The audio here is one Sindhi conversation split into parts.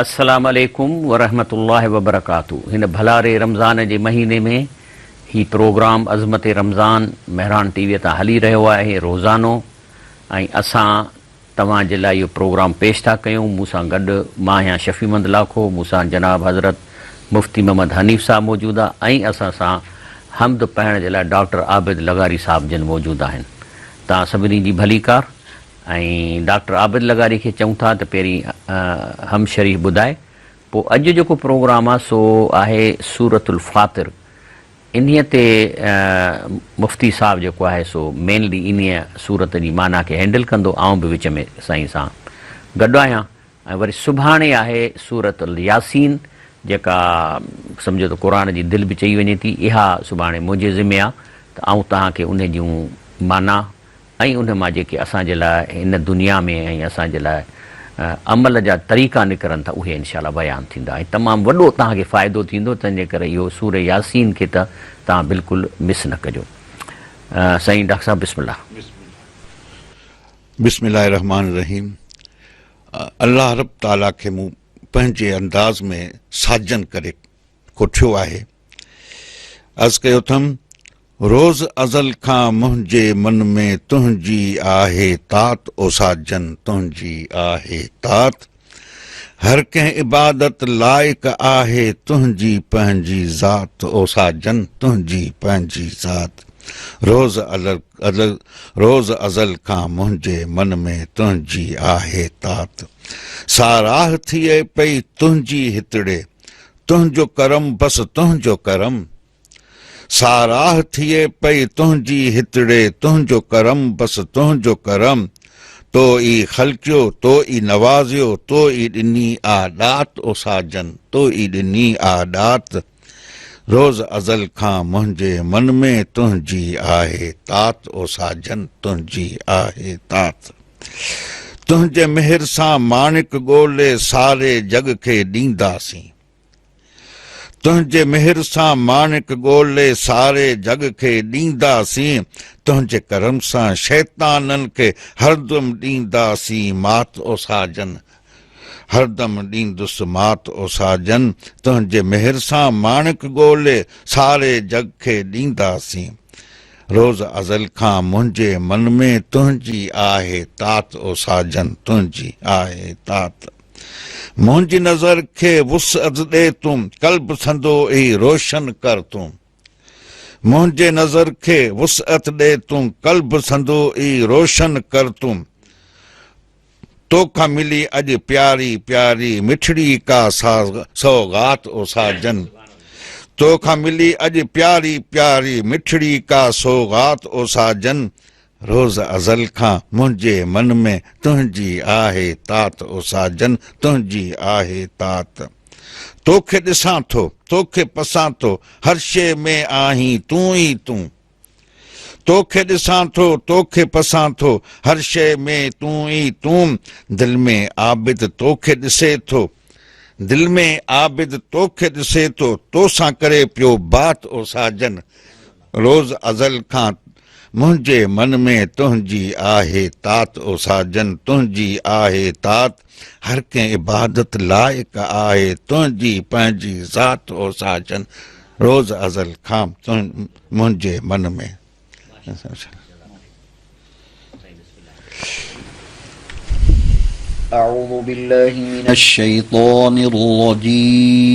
السلام عليڪم ورحمة الله وبرڪاته هن ڀلاري رمضان جي مهيني ۾ هي پروگرام عظمت رمضان مهراڻ ٽي وي تان هلي رهيو آهي روزانو ۽ اسان توهان جي لاء اهو پروگرام پيش ٿا ڪيون مون سان گڏ مان آهيان شفيع محمد لاکو مون سان جناب حضرت مفتي محمد حنيف صاحب موجود آ ۽ اسان سان حمد پڙهڻ جي لاء ڊاڪٽر عابد لغاري صاحب جن موجود آهن توهان سڀني جي ڀليڪار ۽ ڊاڪٽر عابد لغاري کي چئون ٿا ته پهرين حمد شريف ٻڌائي پوء اڄ جيڪو پروگرام آ سو آهي سورة الفاطر انهيء تي مفتي صاحب جيڪو آهي سو مينلي انهيء سورت جي معنيٰ کي هينڊل ڪندو آئون به وچ ۾ سائين سان گڏ آهيان ۽ وري سڀاڻي آهي سورة الياسين جيڪا سمجهو ته قرآن جي دل به چئي وڃي ٿي اها سڀاڻي منهنجي ذمي آ ته آئون توهان کي انهي جون معنيٰ ۽ ان مان جيڪي اسان جي لاء هن دنيا ۾ ۽ اسان جي لاء عمل جا طريقا نڪرن ٿا اهي انشاء الله بيان ٿيندا ۽ تمام وڏو توهان کي فائدو ٿيندو تنهن جي ڪري اهو سورة ياسين کي ته توهان بلڪل مس نه ڪجو سائين ڊاڪٽر صاحب بسم الله. بسم الله الرحمٰن الرحيم الله رب تعاليٰ کي مون پنهنجي انداز ۾ ساجن ڪري ڪوٺيو آهي عرض ڪيو اٿم روز ازل کان منهنجي من ۾ تنهنجي آهي تات او ساجن تنهنجي آهي تات هر ڪنهن عبادت لائق آهي تنهنجي پنهنجي ذات او ساجن تنهنجي پنهنجي ذات روز ازل روز ازل کان منهنجي من ۾ تنهنجي آهي تات ساراهه ٿئي پئي تنهنجي هتڙي تنهنجو ڪرم بس تنهنجو ڪرم ساراهه ٿئي پئي تنهنجي هتڙي تنهنجو ڪرم بس تنهنجو ڪرم تو ئي خلقيو تو ئي نوازيو تو ئي ڏني آ ڏات او ساجن تو ئي ڏني آ ڏات روز ازل کان منهنجي من ۾ تنهنجي آهي تات او ساجن تنهنجي آهي تات تنهنجي مهر سان ماڻڪ ڳولي ساري جڳ کي ڏينداسين. تنهنجي مهر سان ماڻڪ ڳولي ساري جڳ کي ڏينداسين، تنهنجي ڪرم سان شيطانن کي هردم ڏينداسين مات او ساجن، هردم ڏيندس مات او ساجن، تنهنجي مهر سان ماڻڪ ڳولي ساري جڳ کي ڏينداسين. روز ازل کان منهنجي من ۾ تنهنجي آهي تات او ساجن، تنهنجي آهي تات. منهنجي نظر کي وسعت ڏي تون، قلب سندو ئي روشن ڪر تون. منهنجي نظر کي وسعت ڏي تون، قلب سندو ئي روشن ڪر تون. توکان ملي اڄ پياري پياري مٺڙي ڪا سوغات او ساجن. توکان ملي اڄ پياري پياري مٺڙي ڪا سوغات او ساجن. روز ازل کان منهنجي من ۾ تنهنجي آهي تات او ساجن تنهنجي آهي تات توکي ڏسان ٿو توکي پسان ٿو هر شيء ۾ آهين تون ئي تون توکي ڏسان ٿو توکي پسان ٿو هر شيء ۾ تون ئي تون دل ۾ عابد توکي ڏسي ٿو دل ۾ عابد توکي ڏسي ٿو توسان ڪري پيو بات او ساجن روز ازل کان منهنجي من ۾ تنهنجي آهي تات او ساجن تنهنجي آهي تات هر ڪنهن عبادت لائق آهي تنهنجي پنهنجي ذات او ساجن روز ازل کان منهنجي من ۾. اعوذ بالله من الشيطان الرجيم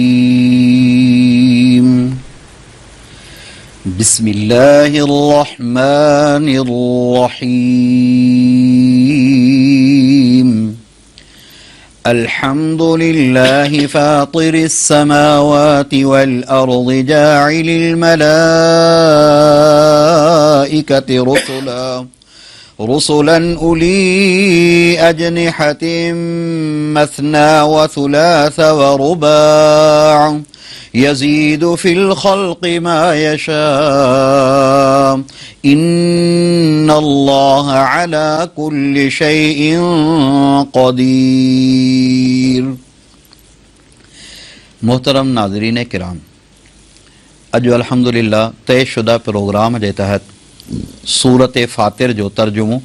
بسم الله الرحمن الرحيم الحمد لله فاطر السماوات والأرض جاعل الملائكة رسلا رسلا أولي أجنحة مثنى وثلاث ورباع يزيد في الخلق ما يشاء ان الله على كل شيء قدير محترم ناظرين ڪرام اڄ الحمدلله طئي شده پروگرام جي تحت سورة فاطر جو ترجمو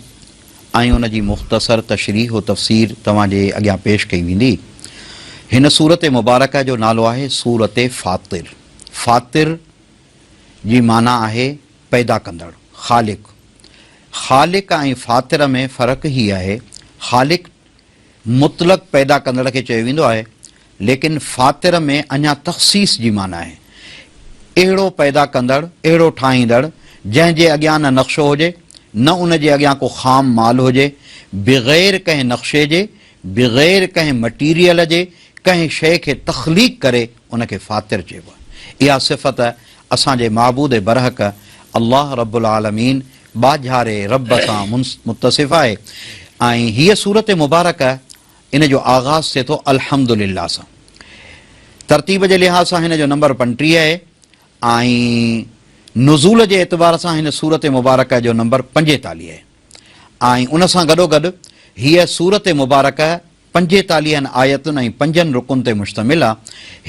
۽ ان جي مختصر تشريح و تفسير توهان جي اڳيان پيش ڪئي ويندي. هن سورت مبارڪه جو نالو آهي سورت فاطر. فاطر جي معنيٰ آهي پيدا ڪندڙ، خالق. خالق ۽ فاطر ۾ فرق هي آهي، خالق مطلق پيدا ڪندڙ کي چيو ويندو آهي، ليڪن فاطر ۾ اڃا تخصيص جي معنيٰ آهي. اهڙو پيدا ڪندڙ، اهڙو ٺاهيندڙ، جنهن جي اڳيان نه نقشو هجي، نه ان جي اڳيان ڪو خام مال هجي، بغير ڪنهن نقشي جي، بغير ڪنهن مٽيريل جي ڪنهن شيء کي تخليق ڪري ان کي فاطر چئبو آهي. اها صفت اسان جي معبود برحق الله رب العالمين ٻاجهاري رب سان متصف آهي ۽ هيء سورت مبارڪه ان جو آغاز ٿئي ٿو الحمد لله سان. ترتيب جي لحاظ سان هن جو نمبر 35 آهي ۽ نزول جي اعتبار سان هن سورت مبارڪه جو نمبر 45 آهي. ۽ ان سان گڏوگڏ هيء سورت مبارڪه پنجيتاليهن آيتن ۽ پنجن رڪن تي مشتمل آ.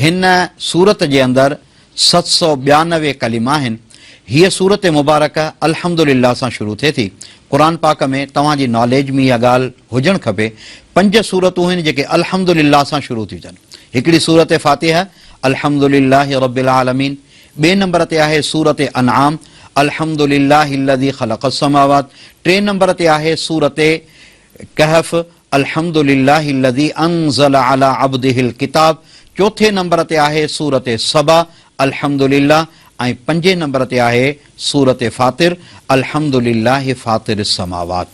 هن سورت جي اندر 792 ڪلما آهن. هيء سورت مبارڪه الحمد لله سان شروع ٿئي ٿي. قرآن پاڪ ۾ توهان جي ناليج ۾ اها ڳالهه هجڻ کپي، پنج سورتون آهن جيڪي الحمد لله سان شروع ٿيون ٿين. هڪڙي سورت فاتحه، الحمد لله رب العالمين، ٻئي نمبر تي آهي سورة انعام، الحمد لله الذي خلق السماوات، ٽئين نمبر تي آهي سورة ڪهف، الحمد لله الذي انزل علي عبده الڪتاب، چوٿين نمبر تي آهي سورة سبا، الحمد لله، ۽ پنجين نمبر تي آهي سورة فاطر، الحمد لله فاطر السماوات.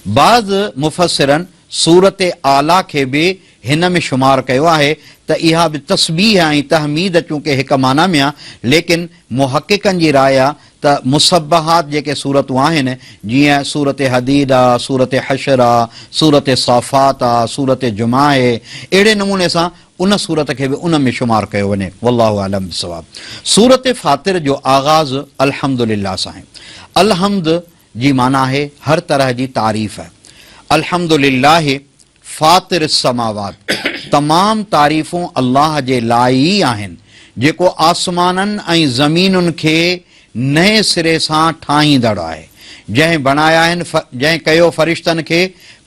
بعض مفسرن سورة اعليٰ کي به هن ۾ شمار ڪيو آهي ته اها به تسبيح ۽ تحميد چونڪه هڪ معنيٰ ۾ آ، ليڪن محققن جي راء آ ته مسبحات جيڪي سورتون آهن جيئن سورة حديد آ، سورة حشر آ، سورة صافات آ، سورة جمعه آهي، اهڙي نموني سان ان سورت کي به ان ۾ شمار ڪيو وڃي والله اعلم بالصواب. سورة فاطر جو آغاز الحمد لله سان آهي. الحمد جي معنيٰ آهي هر طرح جي تعريف. الحمد لله فاطر السماوات تمام تعريفون الله جي لاء ئي آهن جيڪو آسمانن ۽ زمينن کي نئين سري سان ٺاهيندڙ آهي جنهن بڻايا آهن جنهن ڪيو فرشتن کي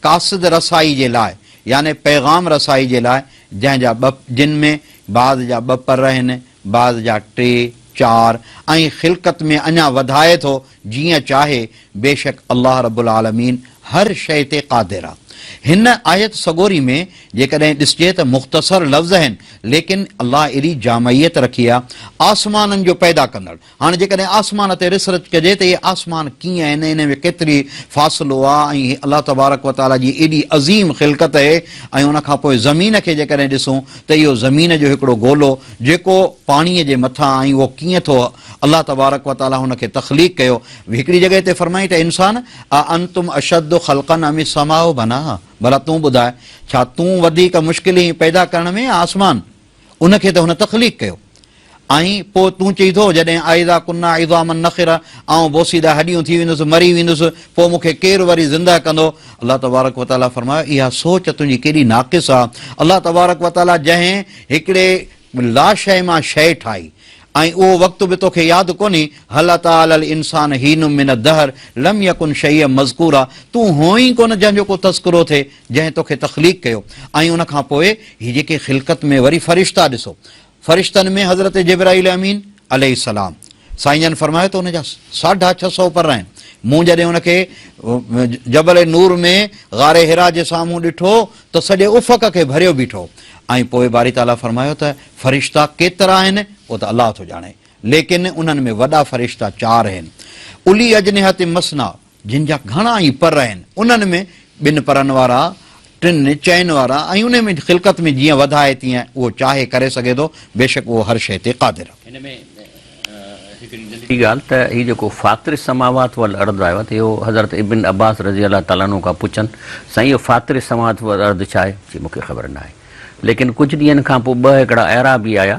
قاصد رسائي جي لاء يعني پيغام رسائي جي لاء جنهن جا ٻه جن ۾ بعض جا ٻه پر آهن بعض جا ٽي چار ۽ خلقت ۾ اڃا وڌائي ٿو جيئن چاهي، بيشڪ الله رب العالمين هر شيء تي قادر آ. هن آيت سڳوري ۾ جيڪڏهن ڏسجي ته مختصر لفظ آهن ليڪن الله ايڏي جامعيت رکي آ، آسمانن جو پيدا ڪندڙ. هاڻي جيڪڏهن آسمان تي ريسرچ ڪجي ته اهي آسمان ڪيئن آهن، انهن ۾ ڪيتري فاصلو آ ۽ الله تبارڪ و تعاليٰ جي ايڏي عظيم خلقت اهي ۽ ان کان پوء زمين کي جيڪڏهن ڏسون ته اهو زمين جو هڪڙو گولو جيڪو پاڻيء جي مٿان ۽ اهو ڪيئن ٿو الله تبارڪ و تعاليٰ هن کي تخليق ڪيو. هڪڙي جڳهه تي فرمائين ته انسان اانتم اشد خلقا ام السماء بناها ڀلا تون ٻڌاء ڇا تون وڌيڪ مشڪل هين پيدا ڪرڻ ۾ يا آسمان؟ ان کي ته هن تخليق ڪيو ۽ پوء تون چئين ٿو جڏهن ااذا ڪنا عظاما نخرة آئون بوسيده هڏيون ٿي ويندس مري ويندس پوء مون کي ڪير وري زنده ڪندو؟ الله تبارڪ و تعاليٰ فرمايو اها سوچ تنهنجي ڪيڏي ناقص آ الله تبارڪ و تعاليٰ جنهن هڪڙي لا شيء مان شيء ٺاهي ۽ اهو وقت به توکي ياد ڪونهي، هل اتي علي الانسان حين من الدهر لم يڪن شيئا مذڪورا، تون هو ئي ڪونه جنهن جو ڪو تذڪرو ٿئي، جنهن توکي تخليق ڪيو ۽ ان کان پوء هي جيڪي خلقت ۾ وري فرشتا ڏسو، فرشتن ۾ حضرت جبرائيل امين عليه السلام سائين جن فرمايو ته ان جا ساڍا ڇهه سؤ پر آهن، مون جڏهن ان کي جبل نور ۾ غار حرا جي سامهون ڏٺو ته سڄي افق کي ڀريو بيٺو ۽ پوء باري تعاليٰ فرمايو ته فرشتا ڪيترا آهن اهو ته الله ٿو ڄاڻي ليڪن انهن ۾ وڏا فرشتا چار آهن اولي اجنحة مثنيٰ جن جا گهڻا ئي پر آهن انهن ۾ ٻن پرن وارا ٽن چئن وارا ۽ انهي ۾ خلقت ۾ جيئن وڌائي تيئن اهو چاهي ڪري سگهي ٿو بيشڪ اهو هر شيء تي قادر آهي. هن ۾ هڪڙي ننڍڙي ڳالهه ته هي جيڪو فاطر السماوات والارض آيو آهي ته اهو حضرت ابن عباس رضي الله تعالٰي عنه کان پڇن سائين اهو فاطر السماوات والارض ڇا آهي؟ چي مون کي خبر ناهي. ليڪن ڪجهه ڏينهن کان پوء ٻه هڪڙا اعرابي آيا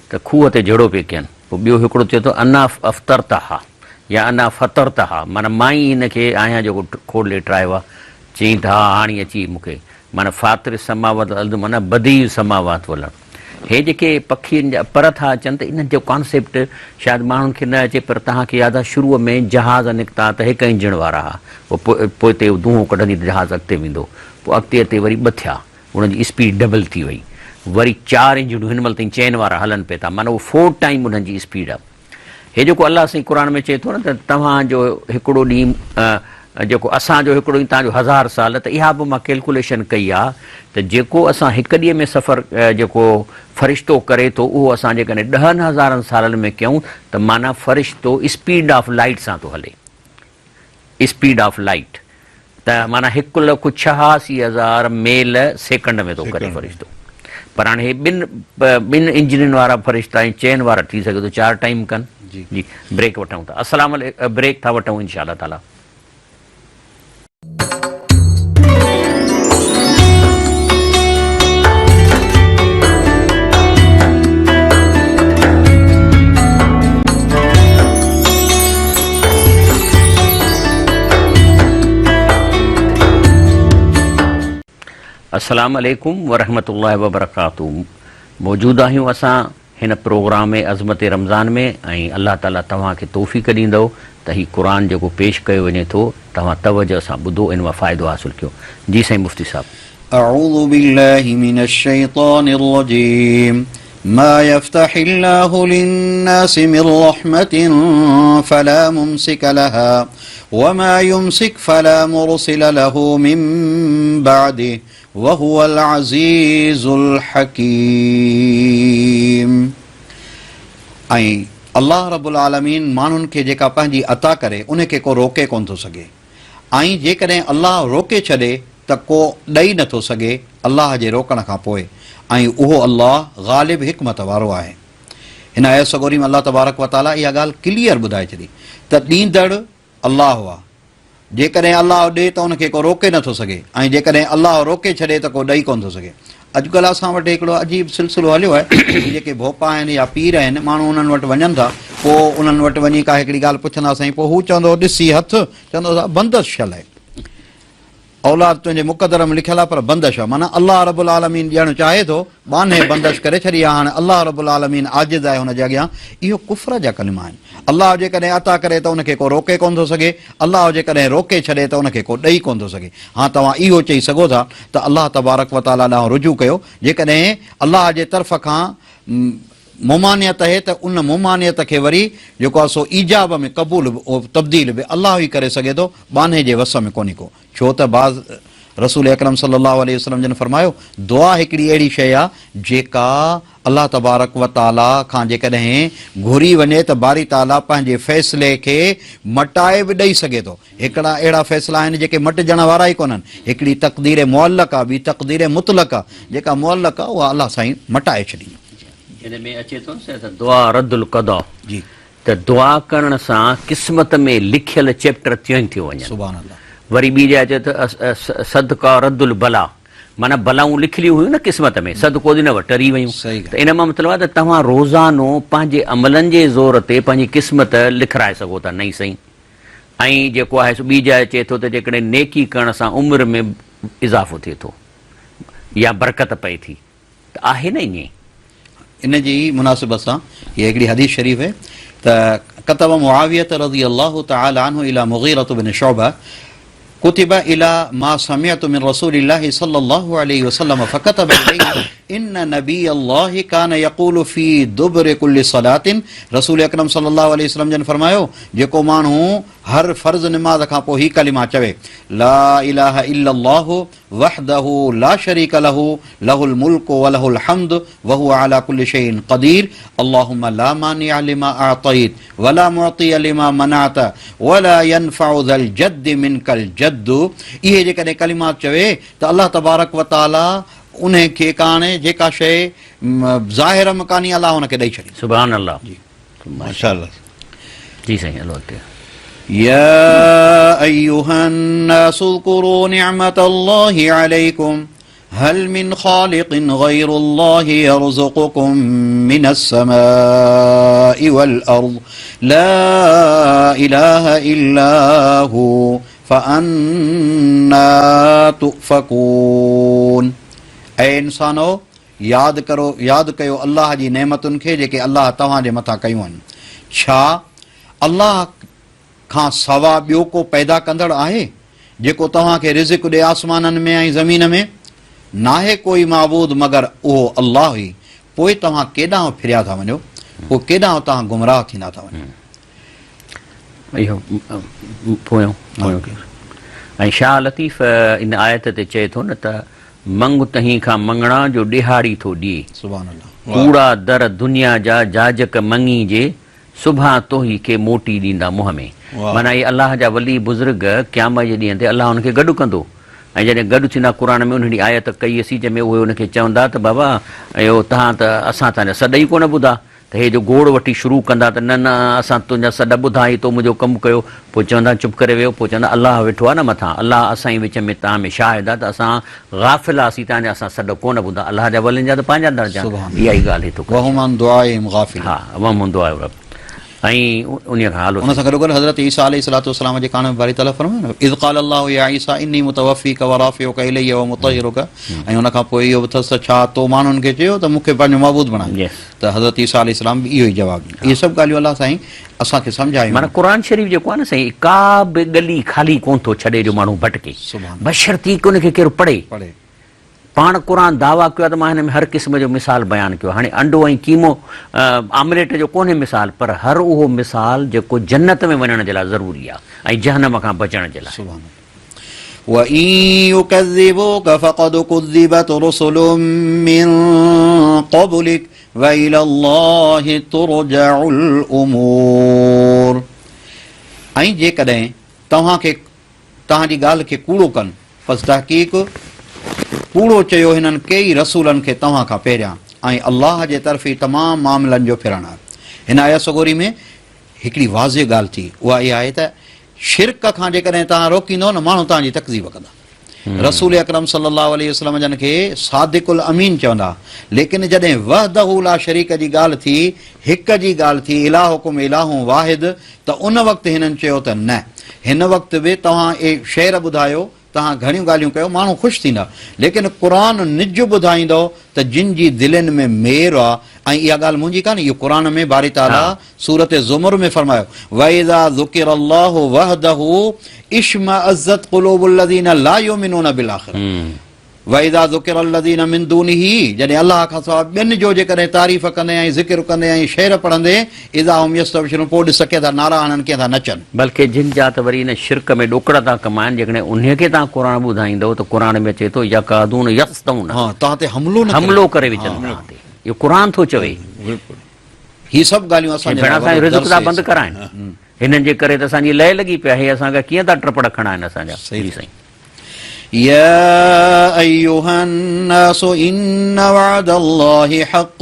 ته کوهه تي جهيڙو پئي ڪين پوء ٻيو هڪڙو چئي ٿو انا افطرتها يا انا فطرتها معنيٰ مان ئي هن کي آهيان جيڪو کولي ٺاهيو آهي چيائين ته ها هاڻي اچي مون کي معنيٰ فاطر السماوات والارض معنيٰ بديع السماوات والارض هي جيڪي پکين جا پر ٿا اچن ته انهن جو ڪانسيپٽ شايد ماڻهن کي نه اچي پر توهان کي ياد آهي شروع ۾ جهاز نڪتا ته هڪ انجڻ وارا ها پوء پوئتي دونهون ڪڍندي ته جهاز اڳتي ويندو پوء اڳتي اڳتي وري ٻه ٿيا انهن جي اسپيڊ ڊبل ٿي وئي وري چار انجڻيون هن مهل تائين چئن وارا هلن پئي ٿا معنيٰ اهو فور ٽائيم انهن جي اسپيڊ آهي. هي جيڪو الله سائين قرآن ۾ چئي ٿو نه ته توهان جو هڪڙو ڏينهن جيڪو اسان جو هڪڙو ڏينهن توهان جو هزار سال ته اها به مان ڪيلڪوليشن ڪئي آهي ته جيڪو اسان هڪ ڏينهن ۾ سفر جيڪو فرشتو ڪري ٿو اهو اسان جيڪڏهن ڏهن هزارن سالن ۾ ڪيون ته معنيٰ فرشتو اسپيڊ آف لائيٽ سان ٿو هلي. اسپيڊ آف لائيٽ ته معنيٰ 1,86,000 ميل سيڪنڊ ۾ ٿو ڪري فرشتو. پر هاڻي هي ٻن ٻن انجنين وارا فرشتا ۽ چئن وارا ٿي سگهي ٿو چار ٽائيم ڪن. جي بريڪ وٺون ٿا. السلام عليڪم بريڪ ٿا وٺون انشاء الله تعالي. السلام عليڪم ورحمة الله وبرڪاته موجود آهيون اسان هن پروگرام عظمت رمضان ۾ ۽ الله تعالي توهان کي توفيق ڏيندو ته هي قرآن جيڪو پيش ڪيو وڃي ٿو توهان توجه سان ٻڌو ان مان فائدو حاصل ڪيو جي سائين مفتي صاحب. اعوذ بالله من الشيطان الرجيم ما يفتح الله للناس من رحمة فلا ممسك لها وما يمسك فلا مرسل له من بعده وهو العزيز الحڪيم ۽ الله رب العالمين ماڻهن کي جيڪا پنهنجي عطا ڪري ان کي ڪو روڪي ڪونه ٿو سگهي ۽ جيڪڏهن الله روڪي ڇڏي ته ڪو ڏئي نه ٿو سگهي الله جي روڪڻ کان پوء ۽ اهو الله غالب حڪمت وارو آهي. هن آيت سڳوري ۾ الله تبارڪ و تعالي اها ڳالهه ڪليئر ٻڌائي ڇڏي ته ڏيندڙ الله آ. جيڪڏهن الله ڏي ته ان کي ڪو روڪي نه ٿو سگهي ۽ جيڪڏهن الله روڪي ڇڏي ته ڪو ڏئي ڪونه ٿو سگهي. اڄڪلهه اسان وٽ هڪڙو عجيب سلسلو هليو آهي هي جيڪي ڀوپا آهن يا پير آهن ماڻهو انهن وٽ وڃن ٿا پوء انهن وٽ وڃي ڪا هڪڙي ڳالهه پڇندا سائين پوء هو چوندو ڏسي هٿ چوندو بندش شل آهي. اولاد تنهنجي مقدر ۾ لکيل آهي پر بندش آهي معنيٰ الله رب العالمين ڏيڻ چاهي ٿو ٻانهي بندش ڪري ڇڏي آهي هاڻي الله رب العالمين عاجز آهي هن جي اڳيان اهو ڪفر جا ڪلما آهن الله جيڪڏهن عطا ڪري ته ان کي ڪو روڪي ڪونه ٿو سگهي الله جيڪڏهن روڪي ڇڏي ته ان کي ڪو ڏئي ڪونه ٿو سگهي ها توهان اهو چئي سگهو ٿا ته الله تبارڪ وتعاليٰ ڏانهن رجوع ڪيو جيڪڏهن الله جي طرف کان ممانعت آهي ته ان ممانعت کي وري جيڪو آهي سو ايجاب ۾ قبول به تبديل به الله ئي ڪري سگهي ٿو، ٻانهي جي وس ۾ ڪونهي ڪو. ڇو ته بعض رسول اڪرم صلي الله عليه وسلم جن فرمايو، دعا هڪڙي اهڙي شيء آهي جيڪا الله تبارڪ و تعاليٰ کان جيڪڏهن گهري وڃي ته باري تعاليٰ پنهنجي فيصلي کي مٽائي به ڏئي سگهي ٿو. هڪڙا اهڙا فيصلا آهن جيڪي مٽجڻ وارا ئي ڪونهن. هڪڙي تقدير معلق آهي، ٻي تقدير مطلق آهي. جيڪا معلق آهي اها الله سائين مٽائي ڇڏيندو. جنهن ۾ اچي ٿو نه ته دعا رد القضا ته دعا ڪرڻ سان قسمت ۾ لکيل چيپٽر چينج ٿيو وڃن. سبحان الله. وري ٻي جاء اچي ٿو صدقه رد البلا معنيٰ بلائون لکليون هيون نه قسمت ۾ صدقو ڏنو ٽري ويون ته ان مان مطلب آهي ته توهان روزانو پنهنجي عملن جي زور تي پنهنجي قسمت لکرائي سگهو ٿا نئين سئين ۽ جيڪو آهي سو ٻي جاء چئي ٿو ته جيڪڏهن نيڪي ڪرڻ سان عمر ۾ اضافو ٿئي ٿو يا برڪت پئي ٿي ته آهي نه ائين. ان جي ئي مناسبت سان هيء هڪڙي حديث شريف اهي ته ڪتب معاوية رضي الله تعالٰي عنه الي مغيرة بن شعبة كتب الي ما سمعت من رسول الله صلي الله عليه وسلم فكتب اليه ان نبي الله كان يقول في دبر كل صلاة رسول اڪرم صلي الله عليه وسلم جن فرمايو جيڪو ماڻهو هر فرض نماز کان پوء هي ڪلمه چوي لا اله الا الله وحده لا شريڪ له له الملڪ وله الحمد وهو علي ڪل شيء قدير اللهم لا مانع لما اعطيت ولا معطي لما منعت ولا ينفع ذا الجد منك الجد اهي جيڪڏهن ڪلمات چوي ته الله تبارڪ وتعالي انهي کي ڪاڻي جيڪا شيء ظاهر ۾ ڪانهي الله ان کي ڏئي ڇڏيندو. سبحان الله جي. ماشاءالله. جي سائين الله اڳتي. يا ايها الناس اذڪروا نعمت الله عليڪم هل من خالق غير الله يرزقكم من السماء والارض لا اله الا هو فانا تؤفكون اي انسانو ياد ڪرو، ياد ڪيو الله جي نعمتن کي جيڪي الله توهان جي مٿان ڪيون آهن. ڇا الله کان سوا ٻيو ڪو پيدا ڪندڙ آهي، جيڪو توهان کي رزق ڏئي آسمانن ۾ ۽ زمين ۾؟ ناهي ڪوئي معبود مگر اهو الله ئي، پوء توهان ڪيڏانهن ڦريا ٿا وڃو، پوء ڪيڏانهن توهان گمراهه ٿيندا ٿا وڃو. اهو پويون پويون ڪيس ۽ شاهه لطيف ان آيت تي چئي ٿو نه ته مڱ تنهين کان مڱڻا جو ڏيهاڙي ٿو ڏئي. سبحان الله. ڪوڙا در دنيا جا جاجڪ مڱي جي سڀان توهي کي موٽي ڏيندا منهن ۾. معنيٰ اهي الله جا ولي بزرگ قيامت جي ڏينهن تي الله انهن کي گڏ ڪندو ۽ جڏهن گڏ ٿيندا قرآن ۾ انهڙي آيت ڪئي اسين جنهن ۾ اهي ان کي چوندا ته بابا اهو توهان ته اسان توهان جا سڏ ئي ڪونه ٻڌا ته هي جو گوڙ وٺي شروع ڪندا ته نه نه اسان تنهنجا سڏ ٻڌا هي تو منهنجو ڪم ڪيو پوء چوندا چپ ڪري ويهو پوء چوندا الله ويٺو آهي نه مٿان الله اسان ئي وچ ۾ توهان ۾ شاهد آهي ته اسان غافل هئاسين توهان جا اسان سڏ ڪونه ٻڌا الله جا ولين جا ته پنهنجا درجا سبحان اها ئي ڳالهه هي ٿو ڪري وهم عن دعائهم غافلون. ها وهم عن دعائهم غافلون ۽ انهيء کان هلو ان سان گڏوگڏ حضرت عيسيٰ عليه الصلوة والسلام جي ڪاڻ ۾ باري تعاليٰ فرمايو نه اذ قال الله يا عيسيٰ اني متوفيڪ ورافعڪ الي ومطهرڪ ۽ ان کان پوء اهو به اٿس ته ڇا تو ماڻهن کي چيو ته مون کي پنهنجو معبود بڻايو ته حضرت عيسيٰ عليه السلام به اهو ئي جواب ڏنو. اهي سڀ ڳالهيون الله سائين اسان کي سمجهايون. معنيٰ قرآن شريف جيڪو آهي نه سائين ڪا به ڳلي خالي ڪونه ٿو ڇڏي جو ماڻهو ڀٽڪي بشرطيڪ ان کي ڪير پڙهي. پاڻ قرآن دعويٰ ڪيو آهي ته مان هن ۾ هر قسم جو مثال بيان ڪيو آهي. هاڻي انڊو ۽ قيمو آمليٽ جو ڪونهي مثال پر هر اهو مثال جيڪو جنت ۾ وڃڻ جي لاء ضروري آهي ۽ جهنم کان بچڻ جي لاء. سبحان الله. وَإِن يُكَذِّبُوكَ فَقَدْ كُذِّبَتْ رُسُلٌ مِّن قَبْلِكَ وَإِلَى اللَّهِ تُرْجَعُ الْأُمُورُ ۽ جيڪڏهن توهان کي توهان جي ڳالهه کي ڪوڙو ڪن، پس تحقيق ڪوڙو چيو هنن ڪيئي رسولن کي توهان کان پهريان، ۽ الله جي طرف ئي تمام معاملن جو ڦرڻ آهي. هن آيت سڳوري ۾ هڪڙي واضح ڳالهه ٿي، اها اها آهي ته شرڪ کان جيڪڏهن توهان روڪيندؤ نه ماڻهو توهان جي تڪذيب ڪندا. رسول اڪرم صلي الله عليه وسلم جن کي صادق الامين چوندا، ليڪن جڏهن وحده لا شريڪ جي ڳالهه ٿي، هڪ جي ڳالهه ٿي، الهڪم اله واحد، ته ان وقت هنن چيو ته نه، هن وقت به توهان اهي شعر ٻڌايو، توهان گهڻيون ڳالهيون ڪيو، ماڻهو خوش ٿيندا، ليڪن قرآن نج ٻڌائيندو ته جن جي دلين ۾ مير آ، ۽ اها ڳالهه منهنجي ڪانهي، اهو قرآن ۾ باري تعاليٰ سورة زمر ۾ فرمايو، واذا ذڪر الله وحده اشمئزت قلوب الذين لا يؤمنون بالاخره واذا ذڪر الذين من دونه جڏهن الله کان سواء ٻين جو جيڪڏهن تعريف ڪندين ۽ ذڪر ڪندين ۽ شعر پڙهندين اذا هم يستبشرون پوء ڏس ڪيئن ٿا نعرا هڻن ڪيئن ٿا نچن. بلڪه جن جا ته وري ان شرڪ ۾ ڏوڪڙ ٿا ڪمائن جيڪڏهن انهي کي توهان قرآن ٻڌائيندؤ ته قرآن ۾ اچي ٿو يڪادون يسطون ها توهان تي حملو نه ڪري حملو ڪري وجهن توهان تي اهو قرآن ٿو چوي. بلڪل. هي سڀ ڳالهيون اسان جي لاء ڀيڻا وڏو سائين رزق درس ٿا ۽ بند ڪرائن هنن جي ڪري ته اسان جي لئه لڳي پئي آهي اسان کان ڪيئن ٿا ٽپڙ کڻائن اسان جا جي سائين. يا ايها الناس ان وعد الله حق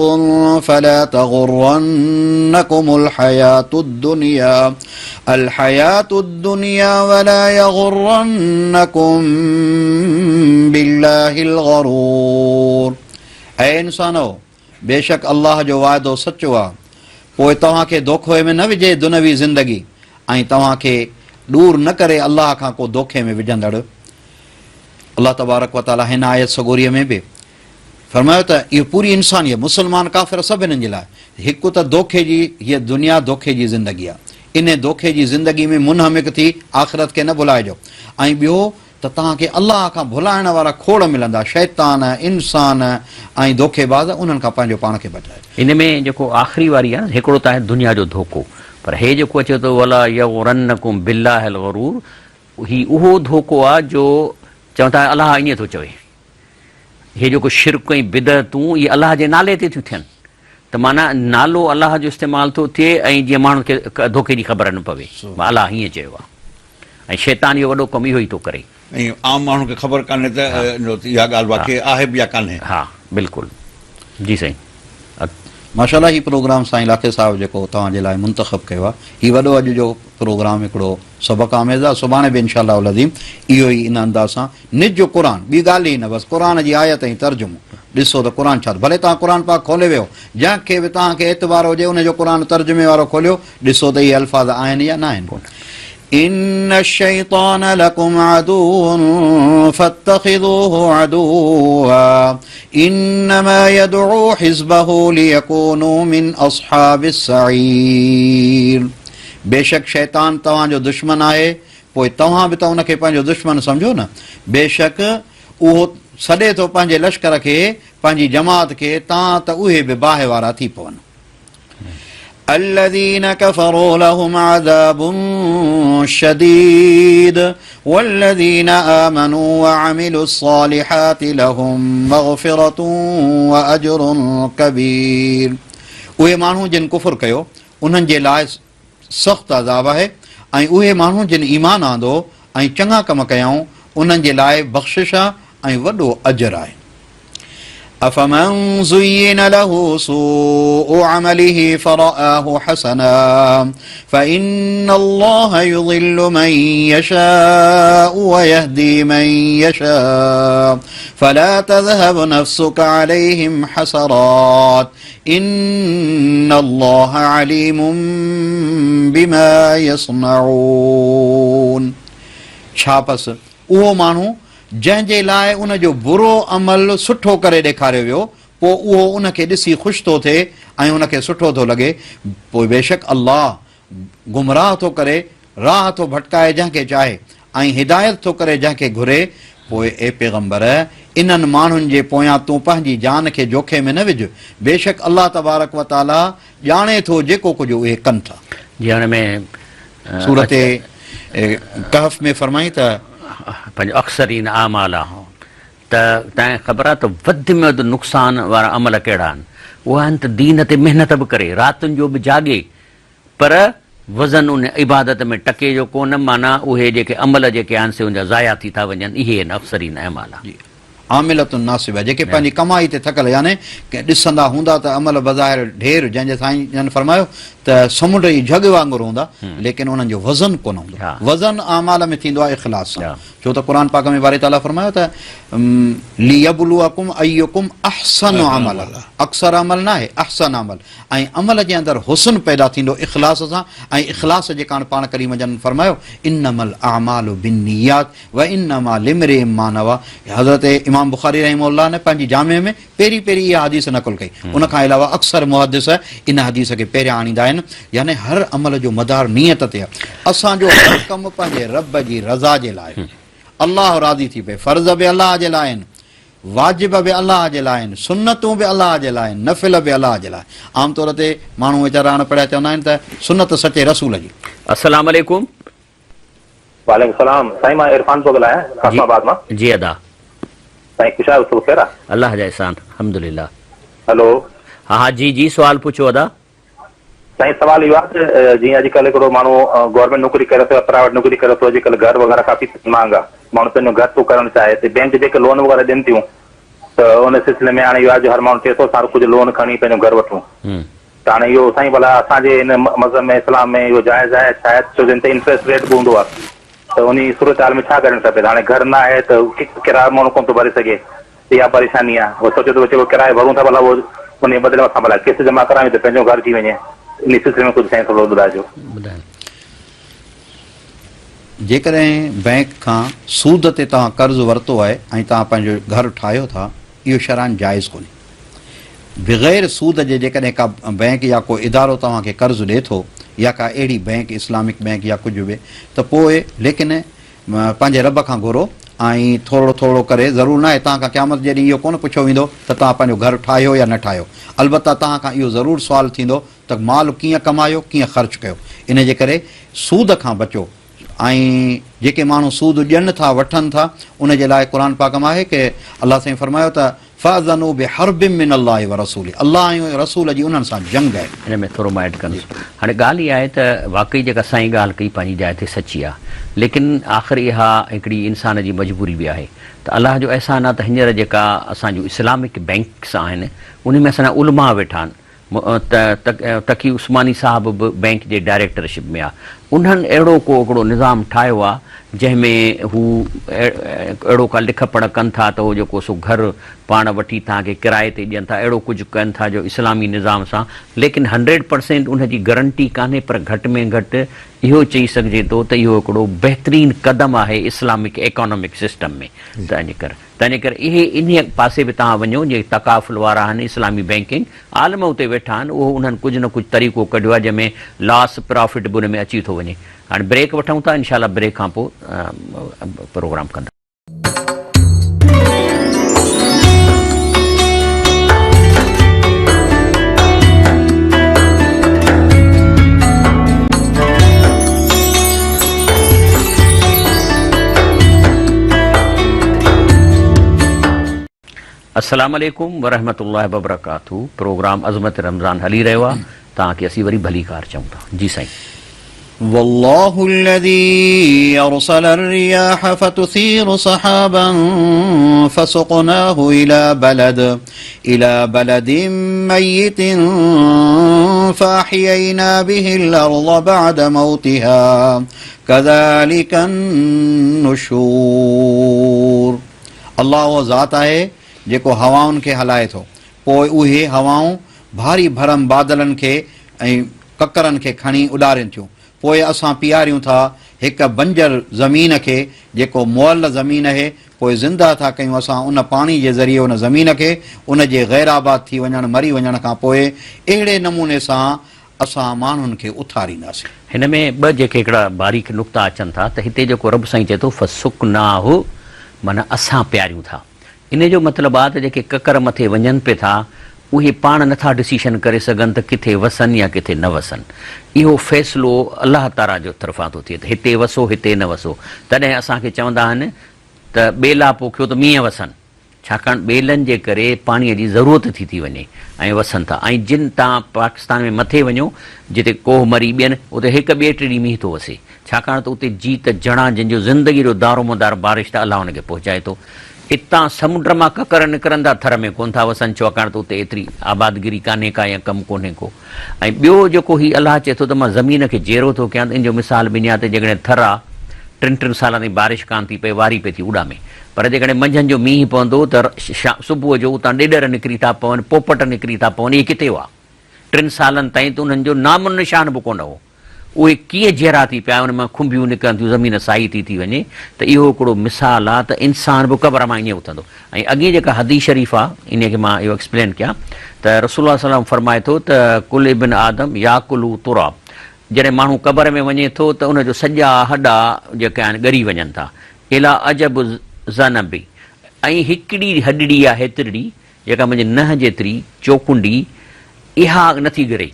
فلا تغرنكم الحياة الدنيا الحياة الدنيا ولا يغرنكم بالله الغرور اي انسانو بيشڪ الله جو وعدو سچو آ، پوء توهان کي دوکوئي ۾ نه وجهي دنوي زندگي ۽ توهان کي ڏور نه ڪري الله کان ڪو دوکي ۾ وجهندڙ. الله تبارڪ و تعالي هن آيت سڳوريء ۾ به فرمايو ته اهو پوري انسانيت، مسلمان ڪافر سڀ هنن جي لاء هڪ ته دوکي جي هيء دنيا دوکي جي زندگي آ، انهي دوکي جي زندگي ۾ منهمڪ ٿي آخرت کي نه ڀلائجو ۽ ٻيو ته توهان کي الله کان ڀلائڻ وارا کوڙ ملندا، شيطان، انسان ۽ دوکيباز، انهن کان پنهنجو پاڻ کي بچائجو. ان ۾ جيڪو آخري واري آهي نه، هڪڙو ته آهي دنيا جو ڌوڪو، پر هي جيڪو اچي ٿو ولا يغرنڪم بالله الغرور هي اهو ڌوڪو آهي جو چون ٿا الله ائين ٿو چوي، هي جيڪو شرڪ ۽ بدعتون اهي الله جي نالي تي ٿيون ٿين ته معنيٰ نالو الله جو استعمال ٿو ٿئي ۽ جيئن ماڻهن کي ڌوڪي جي خبر نه پوي الله هيئن چيو آهي. ۽ شيطان اهو وڏو ڪم اهو ئي ٿو ڪري. ۽ عام ماڻهن کي خبر ڪانهي ته اها ڳالهه واقعي آهي به يا ڪانهي. ها بلڪل جي سائين. ماشاء الله هي پروگرام سائين لاکي صاحب جيڪو توهان جي لاء منتخب ڪيو آهي هي وڏو اڄ جو پروگرام هڪڙو سبق آميز آهي سڀاڻي به انشاء الله العظيم اهو ئي ان انداز سان نج قرآن ٻي ڳالهه ئي نه بس قرآن جي آيت ۽ ترجمو ڏسو ته قرآن ڇا ٿو ڀلي توهان قرآن پاڪ کولي ويهو جنهن کي به توهان کي اعتبار هجي ان جو قرآن ترجمي وارو کوليو ڏسو ته اهي الفاظ آهن يا ناهن. ان الشيطان لڪم عدو فاتخذوه عدوا انما يدعو حزبه ليڪونوا من اصحاب السعير بيشڪ شيطان توهان جو دشمن آهي پوء توهان به ته ان کي پنهنجو دشمن سمجهو نه بيشڪ اهو سڏي ٿو پنهنجي لشڪر کي، پنهنجي جماعت کي، تان ته اهي به باهه وارا ٿي پون. الذين كفروا لهم عذاب شديد والذين آمنوا وعملوا الصالحات لهم مغفرة وأجر كبير. اهي ماڻهو جن ڪفر ڪيو انهن جي لاء سخت عذاب آهي ۽ اهي ماڻهو جن ايمان آندو ۽ چڱا ڪم ڪيائون انهن جي لاء بخشش ۽ وڏو اجر آهي. افمن زين له سوء عمله فرآه حسنا فإن الله يضل من يشاء ويهدي من يشاء فلا تذهب نفسك عليهم حسرات ان الله عليم بما يصنعون. ڇا پس اهو ماڻهو جنهن جي لاء ان جو برو عمل سٺو ڪري ڏيکاريو ويو پوء اهو ان کي ڏسي خوش ٿو ٿئي ۽ ان کي سٺو ٿو لڳي پوء بيشڪ الله گمراهه ٿو ڪري، راهه ٿو ڀٽڪائي جنهن کي چاهي ۽ هدايت ٿو ڪري جنهن کي گهري، پوء اي پيغمبر! انهن ماڻهن جي پويان تون پنهنجي جان کي جوکي ۾ نه وجهه، بيشڪ الله تبارڪ و تعاليٰ ڄاڻي ٿو جيڪو ڪجهه اهي ڪن ٿا. جي هاڻي ۾. سورة ڪهف ۾ فرمائين ته. پنهنجو اخسرين اعمالا ته تنهن خبر آهي ته وڌ ۾ وڌ نقصان وارا عمل ڪهڙا آهن؟ اهي آهن ته دين تي محنت به ڪري، راتن جو به جاڳي، پر وزن ان عبادت ۾ ٽڪي جو ڪونه، معنيٰ اهي جيڪي عمل جيڪي آهن سي ان جا ضايع ٿي ٿا وڃن، اهي آهن اخسرين اعمالا. جي عاملة ناصبة جيڪي پنهنجي ڪمائي تي ٿڪل يعني ڏسندا هوندا ته عمل بظاهر ڍير جنهن جي سائين جن فرمايو ته سمنڊ جي جهڳ وانگر هوندا ليڪن انهن جو وزن ڪونه هوندو. وزن اعمال ۾ ٿيندو آهي اخلاص سان ڇو ته قرآن پاڪ ۾ باري تعاليٰ فرمايو ته ليبلوڪم ايڪم احسن عملا اڪثر عمل ناهي احسن عمل ۽ عمل جي اندر حسن پيدا ٿيندو اخلاص سان ۽ اخلاص جي ڪاڻ پاڻ ڪريم جن فرمايو انما الاعمال بالنيات وانما لامرئ ما نوي حضرت امام بخاري رحمه الله نه پنهنجي جامع ۾ پهرين پهرين اها حديث نقل ڪئي ان کان علاوه اڪثر محدث ان حديث کي پهريان آڻيندا آهن يعني هر عمل جو مدار نيت تي آهي اسان جو هر ڪم پنهنجي رب جي رضا جي لاء الله راضي ٿي پئي فرض به الله جي لاء آهن واجب به الله جي لاء آهن، سنتون به الله جي لاء آهن، نفل به الله جي لاء. عام طور تي ماڻهو ويچارا اڻ پڙهيا چوندا آهن ته سنت سچي رسول جي. السلام عليڪم. وعليڪم السلام سائين مان عرفان پيو ڳالهايان قاسم آباد مان. جي ادا. سائين خوش آهيو سڀ خير آ. الله جا احسان الحمدلله. هلو. ها ها جي جي سوال پڇو ادا. سائين سوال اهو آهي ته جيئن اڄڪلهه هڪڙو ماڻهو گورنمينٽ نوڪري ڪري ٿو يا پرائيويٽ نوڪري ڪري ٿو اڄڪلهه گهر وغيره ڪافي مهانگا ماڻهو پنهنجو گهر ٿو ڪرڻ چاهي ته بينڪ جيڪي لون وغيره ڏين ٿيون ته ان سلسلي ۾ هاڻي اهو آهي جو هر ماڻهو چئي ٿو اسان ڪجهه لون کڻي پنهنجو گهر وٺون ته هاڻي اهو سائين ڀلا اسان جي هن مذهب ۾ اسلام ۾ اهو جائز آهي ڇا آهي ڇو جو هن تي انٽريسٽ ريٽ به هوندو آهي ته انهي صورتحال ۾ ڇا ڪرڻ کپي ته هاڻي گهر نه آهي ته ڪرايو ماڻهو ڪونه ٿو ڀري سگهي اها پريشاني آهي. هو سوچي ٿو جيڪو ڪرايو ڀرون ٿا ڀلا اهو ان جي بدلي ۾ اسان ڀلا قسط جمع ڪرايون ته پنهنجو گهر ٿي وڃي. انهي سلسلي ۾ ڪجهه سائين ٿورو ٻڌائجو. جيڪڏهن بئنڪ کان سود تي توهان قرض ورتو آهي ۽ توهان پنهنجو گهر ٺاهيو ٿا اهو شرعاً جائز ڪونهي. بغير سود جي جيڪڏهن ڪا بئنڪ يا ڪو ادارو توهان کي قرض ڏئي ٿو يا ڪا اهڙي بئنڪ اسلامڪ بئنڪ يا ڪجهه به ته پوء ليڪن پنهنجي رب کان گهرو ۽ ٿورڙو ٿورڙو ڪري، ضرور ناهي توهان کان قيامت جي ڏينهن اهو ڪونه پڇيو ويندو ته توهان پنهنجو گهر ٺاهيو يا نه ٺاهيو، البته توهان کان اهو ضرور سوال ٿيندو ته مال ڪيئن ڪمايو، ڪيئن خرچ ڪيو. ان جي ڪري سود کان بچو ۽ جيڪي ماڻهو سود ڏين ٿا، وٺن ٿا، ان جي لاء قرآن پاڪ ۾ آهي ڪه الله سائين فرمايو ته. فاذنوا بحرب من الله ورسوله الله ۽ رسول جي انهن سان جنگ آهي. ان ۾ ٿورو مان ايڊ ڪندس. هاڻي ڳالهه اها آهي ته واقعي جيڪا سائين ڳالهه ڪئي پنهنجي جاء تي سچي آهي ليڪن آخر اها هڪڙي انسان جي مجبوري به آهي ته الله جو احسان آهي ته هينئر جيڪا اسان جون اسلامڪ بينڪس آهن انهي ۾ اسان جا علماء ويٺا آهن تقي عثماني صاحب به بئنڪ جي ڊائريڪٽر شپ ۾ آ. انهن اهڙو ڪو هڪڙو نظام ٺاهيو آ جنهن ۾ هو اهڙو ڪا لک پڙهه ڪن ٿا ته هو جيڪو سو گهر پاڻ وٺي توهان کي ڪرائي تي ڏين ٿا اهڙو ڪجهه ڪن ٿا جو اسلامي نظام سان ليڪن هنڊريڊ پرسينٽ ان جي گرنٽي ڪانهي پر گهٽ ۾ گهٽ اهو چئي سگهجي ٿو ته اهو هڪڙو بهترين قدم آهي اسلامڪ ايڪانامڪ سسٽم ۾ تنهنجي ڪري تنهنجي ڪري اهي انهيء پاسي به توهان وڃو جيڪي تڪافل وارا آهن، اسلامي بئنڪنگ، عالم اتي ويٺا آهن، اهو انهن ڪجهه نه ڪجهه طريقو ڪڍيو آهي جنهن ۾ لاس پرافٽ به ان ۾ اچي ٿو وڃي. هاڻي بريڪ وٺون ٿا انشاء الله بريڪ کان پوء پروگرام ڪندا. السلام عليڪم ورحمة الله وبرڪاته پروگرام عظمت رمضان هلي رهيو آهي توهان کي اسين وري ڀليڪار چئون ٿا جي سائين. والله الذي ارسل الرياح فتثير سحابا فسقناه الى بلد الى بلد ميت فاحيينا به الارض بعد موتها ڪذالڪ النشور الله اهو ذات آهي جيڪو هوائن کي هلائي ٿو پوء اهي هوائون ڀاري ڀرم بادلن کي ۽ ڪڪرن کي کڻي اڏارين ٿيون پوء اسان پياريون ٿا هڪ بنجر زمين کي جيڪو مئل زمين اهي پوء زنده ٿا ڪيون اسان ان پاڻي جي ذريعي ان زمين کي ان جي غير آباد ٿي وڃڻ مري وڃڻ کان پوء اهڙي نموني سان اسان ماڻهن کي اٿارينداسين. هن ۾ ٻه جيڪي هڪڙا باريڪ نقطا اچن ٿا ته هتي جيڪو رب سائين چئي ٿو فسقناه معنيٰ اسان پياريون ٿا ان جو مطلب آ ته جيڪي ڪڪر مٿي وڃن پي ٿا اهي پاڻ نٿا ڊسيشن ڪري سگهن ته ڪٿي وسن يا ڪٿي نه وسن اهو فيصلو الله تعاليٰ جو طرفان ٿو ٿئي ته هتي وسو هتي نه وسو تڏهن اسان کي چوندا آهن ته ٻيلا پوکيو ته مينهن وسن. ڇاڪاڻ ٻيلن جي ڪري پاڻيء جي ضرورت ٿي ٿي وڃي ۽ وسن ٿا ۽ جن تان پاڪستان ۾ مٿي وڃو جتي ڪوهه مري ٻين اتي هڪ ٻئي ٽي ڏينهن مينهن ٿو وسي ڇاڪاڻ ته اتي جيت جڻا جن جو زندگي جو دارومدار بارش ته الله ان کي پهچائي ٿو اتان سمنڊ مان ڪڪر نڪرن ٿا ٿر ۾ ڪونه ٿا وسن ڇاڪاڻ ته اتي ايتري آبادگيري ڪانهي ڪا يا ڪم ڪونهي ڪو ۽ ٻيو جيڪو هي الله چئي ٿو ته مان زمين کي جيئرو ٿو ڪيان ته ان جو مثال به ائين آهي ته جيڪڏهن ٿر آ ٽن ٽن سالن تائين بارش ڪانه ٿي پئي واري پئي ٿي اڏامي پر جيڪڏهن منجهند جو مينهن پوندو ته صبح جو اتان ڏيڏر نڪري ٿا پون پوپٽ نڪري ٿا پون اهي ڪٿي هئا ٽن سالن تائين ته انهن جو نام و نشان به ڪونه هو. اهي ڪيئن جيئرا ٿي پيا، ان مان کنڀيون نڪرن ٿيون، زمين سائي ٿي ٿي وڃي ته اهو هڪڙو مثال آ ته انسان به قبر مان ائين اٿندو ۽ اڳين جيڪا حديث شريف آ انهي کي مان اهو ايڪسپلين ڪيان ته رسول الله صلي الله عليه وسلم فرمائي ٿو ته ڪل ابن آدم ياڪله تراب جڏهن ماڻهو قبر ۾ وڃي ٿو ته ان جو سڄا هڏا جيڪي آهن ڳري وڃن ٿا الا عجب ذنب ۽ هڪڙي هڏڙي آ هيترڙي جيڪا منهنجي ننهن جيتري چوڪنڊي اها نٿي ڳري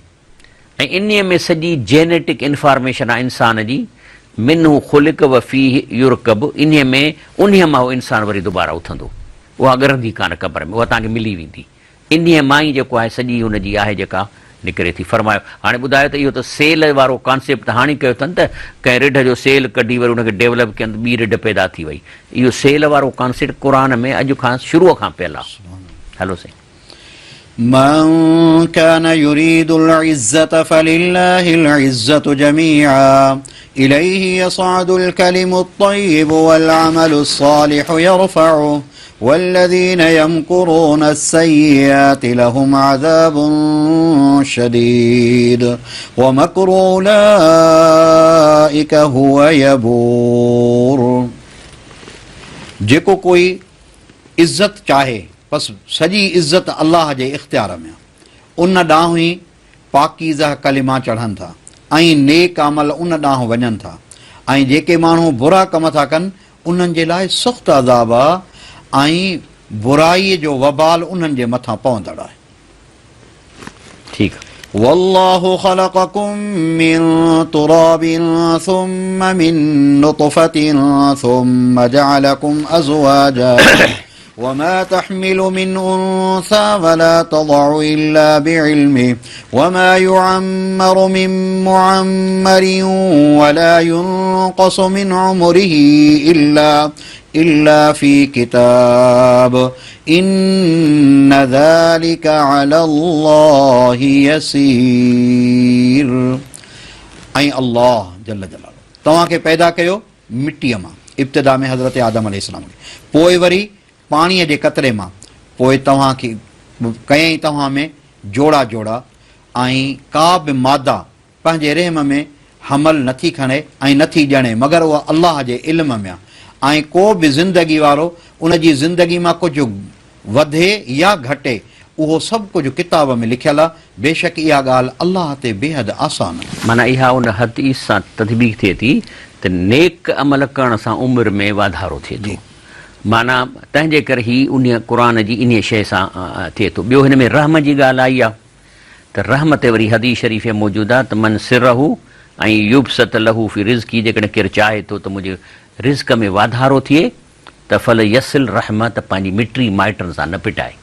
۽ انهيء ۾ سڄي جينيٽڪ انفارميشن آهي انسان جي، منه خلق و فيه يرڪب، انهيء ۾ انهيء مان اهو انسان وري دوباره اٿندو. اها ڳرندي ڪانه قبر ۾، اها توهان کي ملي ويندي. انهيء مان ئي جيڪو آهي سڄي هن جي آهي جيڪا نڪري ٿي. فرمايو، هاڻي ٻڌايو ته اهو ته سيل وارو ڪانسيپٽ ته هاڻي ڪيو اٿن ته ڪنهن رڍ جو سيل ڪڍي وري ان کي ڊيولپ ڪين ته ٻي رڍ پيدا ٿي وئي. اهو سيل وارو ڪانسيپٽ قرآن ۾ اڄ کان شروع کان پيل آهي. هلو سائين. من كان يريد العزة فلله العزة جميعا إليه يصعد الكلم الطيب والعمل الصالح يرفعه والذين يمكرون السيئات لهم عذاب شديد ومكر أولئك هو يبور جيڪو ڪوئي عزت چاهي بس سڄي عزت الله جي اختيار ۾ آ. ان ڏانهن ئي پاڪيزه ڪلما چڙهن ٿا ۽ نيڪ عمل ان ڏانهن وڃن ٿا ۽ جيڪي ماڻهو برا ڪم ٿا ڪن انهن جي لاء سخت عذاب آ ۽ برائي جو وبال انهن جي مٿان پوندڙ آهي. ٺيڪ. والله خلقکم من تراب ثم من نطفة ثم جعلکم ازواجا وما تحمل من انثى ولا تضع الا بعلمه وما يعمر من معمر ولا ينقص من عمره الا الا في كتاب ان ذلك علي الله يسير ۽ الله جل جلاله توهان کي پيدا ڪيو مٽيء مان ابتدا ۾ حضرت آدم عليه السلام کي پوء وري پاڻيء جي قطري مان پوء توهان کي ڪيائين توهان ۾ جوڙا جوڙا ۽ ڪا به ماده پنهنجي رحم ۾ حمل نٿي کڻي ۽ نٿي ڄڻي مگر اها الله جي علم ۾ آ ۽ ڪو به زندگي وارو ان جي زندگي مان ڪجهه وڌي يا گهٽي اهو سڀ ڪجهه ڪتاب ۾ لکيل آ بيشڪ اها ڳالهه الله تي بيحد آسان آ. معنيٰ اها ان حديث سان تطبيق ٿئي ٿي ته نيڪ عمل ڪرڻ سان عمر ۾ واڌارو ٿئي ٿو. معنيٰ تنهن جي ڪري هي انهيء قرآن جي انهيء شيء سان ٿئي ٿو. ٻيو هن ۾ رحم جي ڳالهه آئي آ. ته رحم تي وري حديث شريف ۾ موجود آهي ته من سره ان يبسط له في رزقه جيڪڏهن ڪير چاهي ٿو ته منهنجي رزق ۾ واڌارو ٿئي ته فليصل رحمه ته پنهنجي مٽي مائٽن سان نه پٽائي،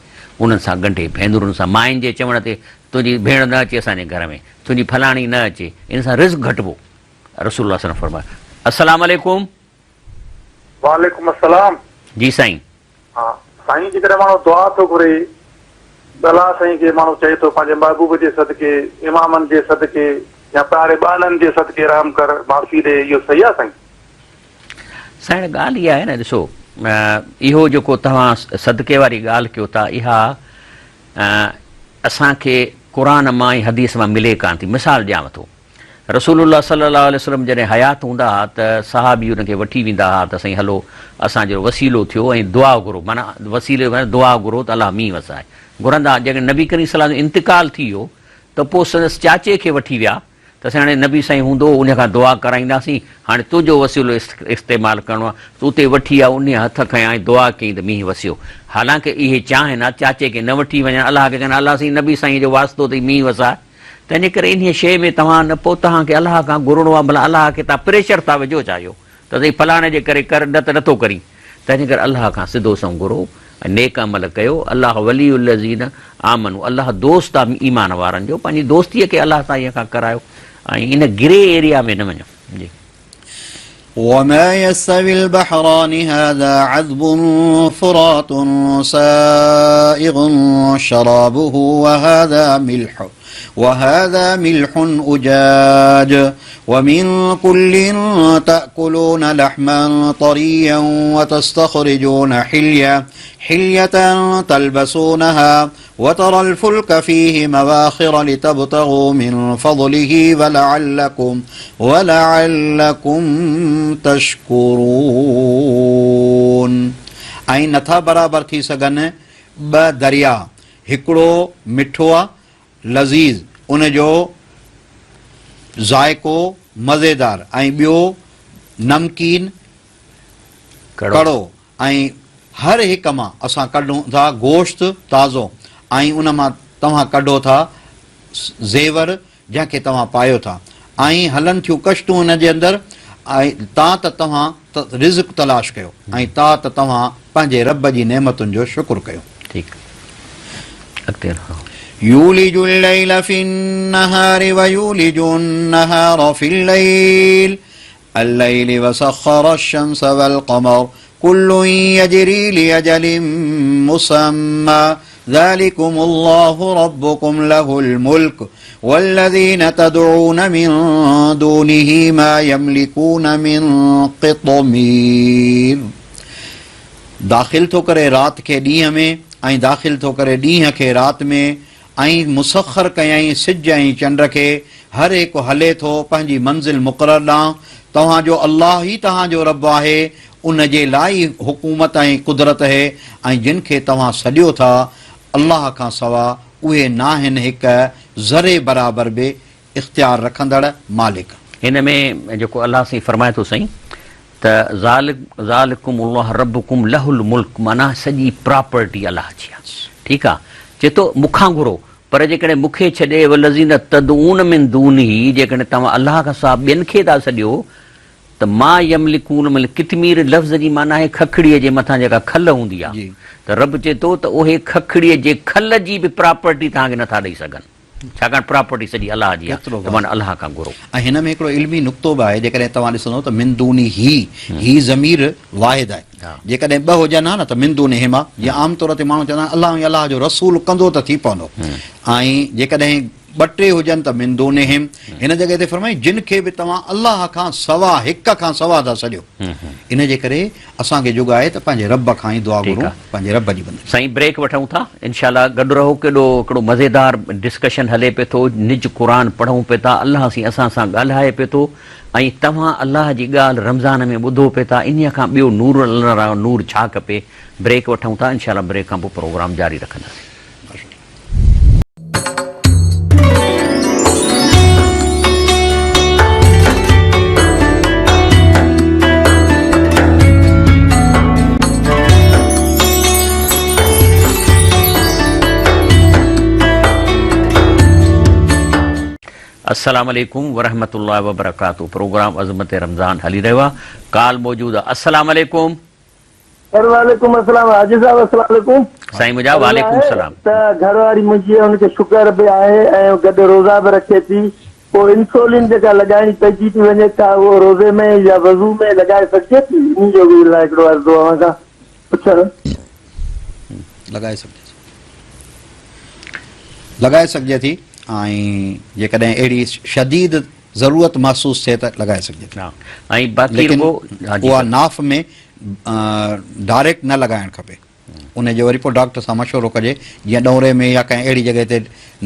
انهن سان ڳنڍي، ڀينرن سان، ماين جي چوڻ تي تنهنجي ڀيڻ نه اچي اسان جي گهر ۾، تنهنجي فلاڻي نه اچي، ان سان رزق گهٽبو. رسول الله صلي الله عليه وسلم فرمايو. السلام عليڪم. وعليڪم السلام. جي سائين. ها سائين جيڪڏهن ماڻهو دعا ٿو گهري ته الله سائين کي ماڻهو چئي ٿو پنهنجي محبوب جي صدقي امامن جي صدقي يا پياري ٻانهن جي صدقي رحم ڪر معافي ڏي اهو صحيح آ سائين. سائين ڳالهه اها آهي نه ڏسو اهو جيڪو توهان صدقي واري ڳالهه ڪيو ٿا اها اسان کي قرآن مان ۽ حديث مان ملي ڪانه ٿي مثال ڏيانو ٿو رسول الله صلي الله عليه وسلم جڏهن حيات هوندا ها ته صحابي ان کي وٺي ويندا ها ته سائين هلو اسان جو وسيلو ٿيو ۽ دعا گهرو معنيٰ وسيلي معنيٰ دعا گهرو ته الله مينهن وسائي گهرندا ها جڏهن نبي ڪريم صلي الله عليه وسلم انتقال ٿي ويو ته پوء سندس چاچي کي وٺي ويا ته سائين هاڻي نبي سائين هوندو هو ان کان دعا ڪرائينداسين هاڻي تنهنجو وسيلو استعمال ڪرڻو آهي ته اتي وٺي آ انهي هٿ کنيا ۽ دعا ڪيائين ته مينهن وسيو حالانڪه اهي چاهين ها چاچي کي نه وٺي وڃن الله کي چون الله سائين نبي سائين جو واسطو اٿئي مينهن وساء تنهنجي ڪري انهيء شيء ۾ توهان نه پوء توهان کي الله کان گهرڻو آهي ڀلا الله کي توهان پريشر ٿا وجهو ڇا اهو ته سائين فلاڻي جي ڪري ڪر نه ته نٿو ڪرين تنهنجي ڪري الله کان سڌو سنئون گهرو ۽ نيڪ عمل ڪيو الله ولي الذين آمنوا الله دوست آهي ايمان وارن جو پنهنجي دوستيء کي الله سائينء کان ڪرايو ۽ ان گري ايريا ۾ نه وڃو جي. وما يستوي البحران هذا عذب فرات سائغ شرابه وهذا ملح وهذا ملح أجاج ومن كل تأكلون لحما طريا وتستخرجون حلية حلية تلبسونها وترى الفلك فيه مواخر لتبتغوا من فضله ولعلكم ولعلكم تشڪرون ۽ نٿا برابر ٿي سگهن ٻه درياء هڪڙو مٺو آ لذيذ ان جو ذائقو مزيدار ۽ ٻيو نمڪين ڪڙو ۽ هر هڪ مان اسان ڪڍون ٿا گوشت تازو ۽ ان مان توهان ڪڍو ٿا زيور جنهن کي توهان پايو ٿا ۽ هلن ٿيون ڪشتون ان جي اندر ۽ تان ته توهان رزق تلاش ڪيو ۽ تا ته توهان پنهنجي رب جي نعمتن جو شڪر ڪيو. ٺيڪ اڳتي هلو. يولج الليل في النهار ويولج النهار في الليل الليل وسخر الشمس والقمر كل يجري لأجل مسمى ذلكم الله ربكم له الملك والذين تدعون من دونه ما يملكون من قطمير داخل ٿو ڪري رات کي ڏينهن ۾ ۽ داخل ٿو ڪري ڏينهن کي رات ۾ ۽ مسخر ڪيائين سج ۽ چنڊ کي، هر هڪ هلي ٿو پنهنجي منزل مقرر ڏانهن، توهان جو الله ئي توهان جو رب آهي، ان جي لاء ئي حڪومت ۽ قدرت اهي، ۽ جن کي توهان سڏيو ٿا الله کان سوا اهي ناهن هڪ ذري برابر به اختيار رکندڙ مالڪ. هن ۾ جيڪو الله سائين فرمائي ٿو سائين ته ذالڪم الله ربڪم له الملڪ معنيٰ سڄي پراپرٽي الله جي آ ٺيڪ آ چئي ٿو مون کان گهرو پر جيڪڏهن مون کي ڇڏي والذين تدعون من دونه جيڪڏهن توهان الله کان سواء ٻين کي ٿا سڏيو ته ما يملڪون من قطمير لفظ جي معنيٰ آهي ککڙيء جي مٿان جيڪا کل هوندي آ ته رب چئي ٿو ته اهي ککڙيء جي کل جي به پراپرٽي توهان کي نٿا ڏئي سگهن. ڇاڪاڻ پراپرٽي سڄي الله جي آهي ته معنيٰ الله کان گهرو. ۽ هن ۾ هڪڙو علمي نقطو به آهي جيڪڏهن توهان ڏسندو ته من دونه هي ضمير واحد آهي جيڪڏهن ٻه هجن ها نه ته من دونهما جيئن عام طور تي ماڻهو چوندا آهن الله ۽ الله جو رسول ڪندو ته ٿي پوندو ۽ جيڪڏهن ٻه ٽي هجن ته من دونهم هن جڳهه تي فرمائي جن کي به توهان الله کان سوا هڪ کان سوا ٿا سڏيو ان جي ڪري اسان کي جوڳ آهي ته پنهنجي رب کان ئي دعا گهرون پنهنجي رب جي بندگي. سائين بريڪ وٺون ٿا انشاء الله گڏ رهو ڪيڏو هڪڙو مزيدار ڊسڪشن هلي پئي ٿو نج قرآن پڙهون پئي ٿا الله سائين اسان سان ڳالهائي پئي ٿو ۽ توهان الله جي ڳالهه رمضان ۾ ٻڌو پئي ٿا انهيء کان ٻيو نور الله نور ڇا کپي بريڪ وٺون ٿا انشاء الله بريڪ کان پوء پروگرام جاري رکنداسين. السلام عليڪم ورحمة الله وبرڪاته پروگرام عظمت رمضان هلي رهيو آهي ڪال موجود آهي السلام عليڪم. سر وعليڪم السلام حاجي صاحب السلام عليڪم. سائين منهنجا وعليڪم السلام. ته گهر واري منهنجي ان کي شگر به آهي ۽ گڏ روزا به رکي ٿي پوء انسولين جيڪا لڳائڻي پئجي ٿي وڃي ڇا اهو روزي ۾ يا وضو ۾ لڳائي سگهجي ٿي انهي جو به لاء هڪڙو عرض هو اوهان کان پڇڻ. لڳائي سگهجي ٿي لڳائي سگهجي ٿي ۽ جيڪڏهن اهڙي شديد ضرورت محسوس ٿئي ته لڳائي سگهجي ٿي ۽ باقي ليڪن رڳو ها جي اها سر. ناف ۾ ڊائريڪٽ نه لڳائڻ کپي ان جو وري پوء ڊاڪٽر سان مشورو ڪجي جيئن ڏونري ۾ يا ڪنهن اهڙي جڳهه تي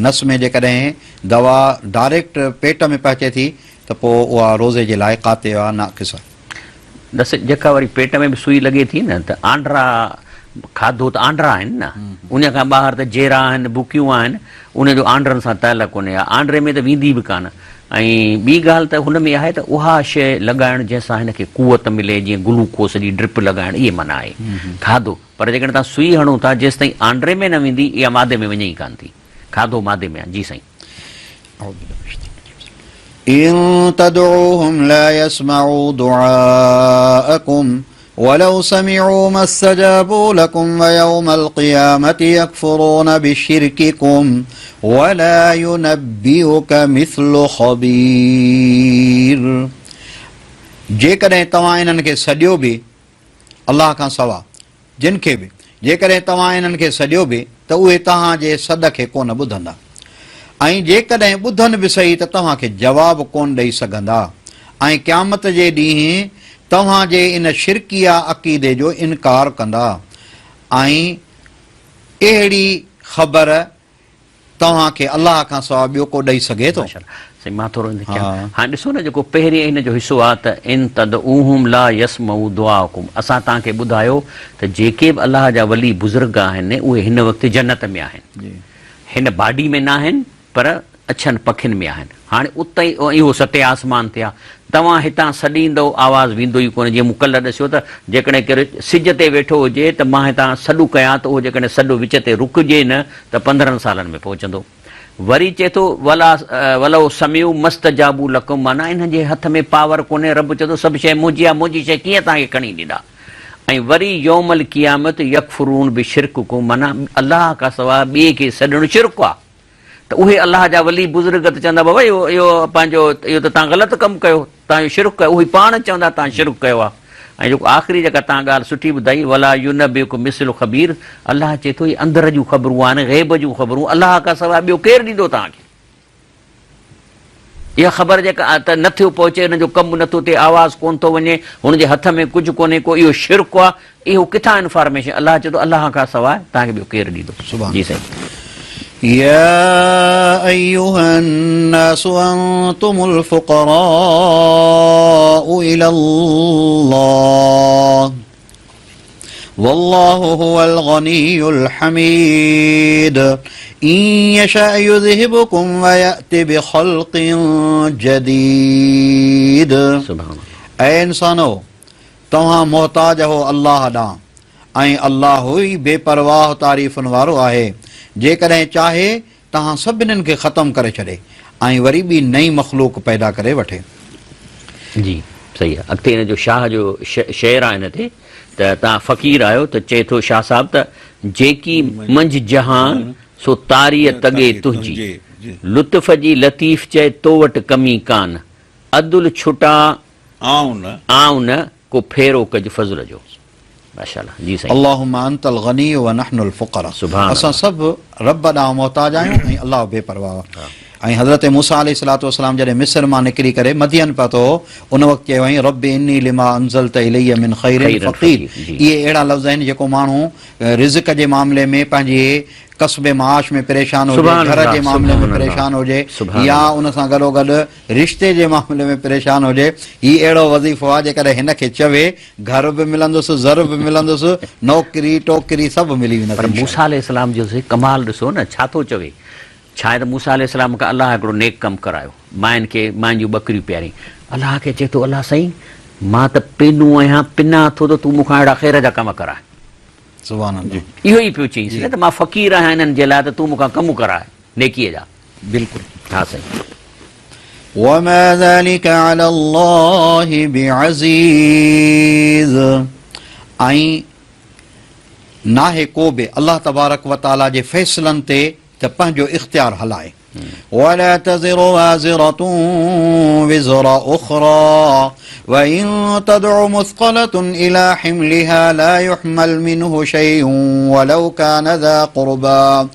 نس ۾ جيڪڏهن دوا ڊائريڪٽ پيٽ ۾ پهچي ٿي ته پوء اها روزي جي لاء قاطع آ ناقص آ. ڏس جيڪا وري پيٽ ۾ به سوئي لڳي ٿي نه ته آنڊرا کاڌو ته آنڊرا آهن نه ان کان ٻاهر ته جيرا آهن بڪيون آهن ان جو آنڊرن سان تعلق ڪونهي آ آنڊري ۾ ته ويندي به ڪانه ۽ ٻي ڳالهه ته هن ۾ آهي ته اها شيء لڳائڻ جنهن سان هن کي قوت ملي جيئن گلوڪوس جي ڊرپ لڳائڻ اهي منع آهي کاڌو پر جيڪڏهن توهان سوئي هڻو ٿا جيستائين آنڊري ۾ نه ويندي اها مادي ۾ وڃي ئي ڪانه ٿي کاڌو مادي ۾ آهي جي سائين. ان تدعوهم لا يسمعوا دعاءكم ولو سمعوا ما استجابوا لكم ويوم القيامة يكفرون بشرككم ولا ينبئك مثل خبير جيڪڏهن توهان انهن کي سڏيو به الله کان سوا جن کي به، جيڪڏهن توهان انهن کي سڏيو به ته اهي توهان جي سڏ کي ڪونه ٻڌندا ۽ جيڪڏهن ٻڌن به سهي ته توهان کي جواب ڪونه ڏئي سگهندا ۽ قيامت جي ڏينهن توهان جي ان شرڪيه عقيدي جو انڪار ڪندا ۽ اهڙي خبر توهان کي الله کان سواء ٻيو ڪو ڏئي سگهي ٿو؟ ماشاءالله سائين مان ٿورو ان تي چيان هاڻي ڏسو نه جيڪو پهرين ان جو حصو آ ته ان تدعوهم لا يسمعوا دعاءڪم اسان توهان کي ٻڌايو ته جيڪي به الله جا ولي بزرگ آهن اهي هن وقت جنت ۾ آهن هن باڊي ۾ ناهن پر اڇن پکين ۾ آهن هاڻي اتي اهو ستين آسمان تي آ توهان هتان سڏيندؤ آواز ويندو ئي ڪونه جيئن مون ڪلهه ڏسيو ته جيڪڏهن ڪير سج تي ويٺو هجي ته مان هتان سڏ ڪيان ته اهو جيڪڏهن سڏ وچ تي رڪجي نه ته 15 سالن ۾ پهچندو. وري چئي ٿو ولا ولو سمعوا ما استجابوا لڪم معنيٰ انهن جي هٿ ۾ پاور ڪونهي رب چئي ٿو سڀ شيء منهنجي آهي منهنجي شيء ڪيئن توهان کي کڻي ڏيندا ۽ وري يوم القيامت يڪفرون بشرڪڪم معنيٰ الله کان سواء ٻئي کي سڏڻ شرڪ آهي. ته اهي الله جا ولي بزرگ ته چوندا بابا اهو اهو پنهنجو اهو ته توهان غلط ڪم ڪيو توهان اهو شرڪ ڪيو اهي پاڻ چوندا توهان شرڪ ڪيو آهي ۽ جيڪو آخري جيڪا توهان ڳالهه سٺي ٻڌائي ولا ينبئڪ مثل خبير الله چئي ٿو اهي اندر جون خبرون آهن غيب جون خبرون الله کان سواء ٻيو ڪير ڏيندو توهان کي اها خبر جيڪا ته نه ٿيو پهچي هن جو ڪم نه ٿو ٿئي آواز ڪونه ٿو وڃي هن جي هٿ ۾ ڪجهه ڪونهي ڪو اهو شرڪ آهي اهو ڪٿان انفارميشن الله چئي ٿو الله کان سواء توهان کي ٻيو ڪير ڏيندو جي سائين. يا ايها الناس انتم الفقراء الي الله والله هو الغني الحميد ان يشاء يذهبكم ويأت بخلق جديد سبحان الله اي انسانو توهان محتاج اهو الله ڏانهن ۽ الله ئي بي پرواهه تعريفن وارو آهي، جيڪڏهن چاهي توهان سڀنين کي ختم ڪري ڇڏي ۽ وري ٻي نئين مخلوق پيدا ڪري وٺي. جي صحيح آهي اڳتي هن جو شاهه جو شعر آهي هن تي ته توهان فقير آهيو ته چئي ٿو شاهه صاحب ته جيڪي منجهه جهان سو تاريء تڳي تنهنجي لطف جي لطيف چئي تو وٽ ڪمي ڪانه عدل ڇٽا آئون نه. آئون نه ڪو ڦيرو ڪج فضل جو. ماشاءالله جي سائين. اللهم انت الغني ونحن الفقراء سبحان اسان الله. سڀ رب ڏانهن محتاج آهيون ۽ الله بي پرواهه آهي ۽ حضرت موسيٰ عليه الصلوة والسلام جڏهن مصر مان نڪري ڪري مدين پهتو هو ان وقت چيو هئائين رب اني لما انزلت الي من خير خير فقير فقير جي. اهي اهڙا لفظ آهن جيڪو ماڻهو رزق جي معاملي ۾ پنهنجي ڪسب معاش ۾ پريشان هجي سبحان گهر الله جي معاملي ۾ سبحان الله پريشان هجي سبحان يا الله. ان سان گڏوگڏ رشتي جي معاملي ۾ پريشان هجي، هي اهڙو وظيفو آهي جيڪڏهن هن کي چوي، گهر به ملندس، زر به ملندس، نوڪري، ٽوڪري سڀ ملي ويندس پر انشاء موسيٰ الله. عليه السلام جو سائين ڪمال ڏسو نه ڇا ٿو چوي، ڇا آهي ته موسيٰ عليه السلام کان الله هڪڙو نيڪ ڪم ڪرايو، ماين کي ماين جون ٻڪريون پيارين، الله کي چئي ٿو الله سائين مان ته پينو آهيان، پنان ٿو ته تون مون کان اهڙا خير جا ڪم ڪراء. سبحان الله. اهو ئي پيو چئينس نه ته مان فقير آهيان انهن جي لاء ته تون مون کان ڪم ڪراء نيڪيء جا. بلڪل. ها سائين. وما ذلك علي الله بعزيز ۽ ناهي ڪو به الله تبارڪ و تعاليٰ جي فيصلن تي ته پنهنجو اختيار هلائي. ولا تزر وازرة وزر اخرى وان تدع مثقلة الي حملها لا يحمل منه شيء ولو كان ذا قربى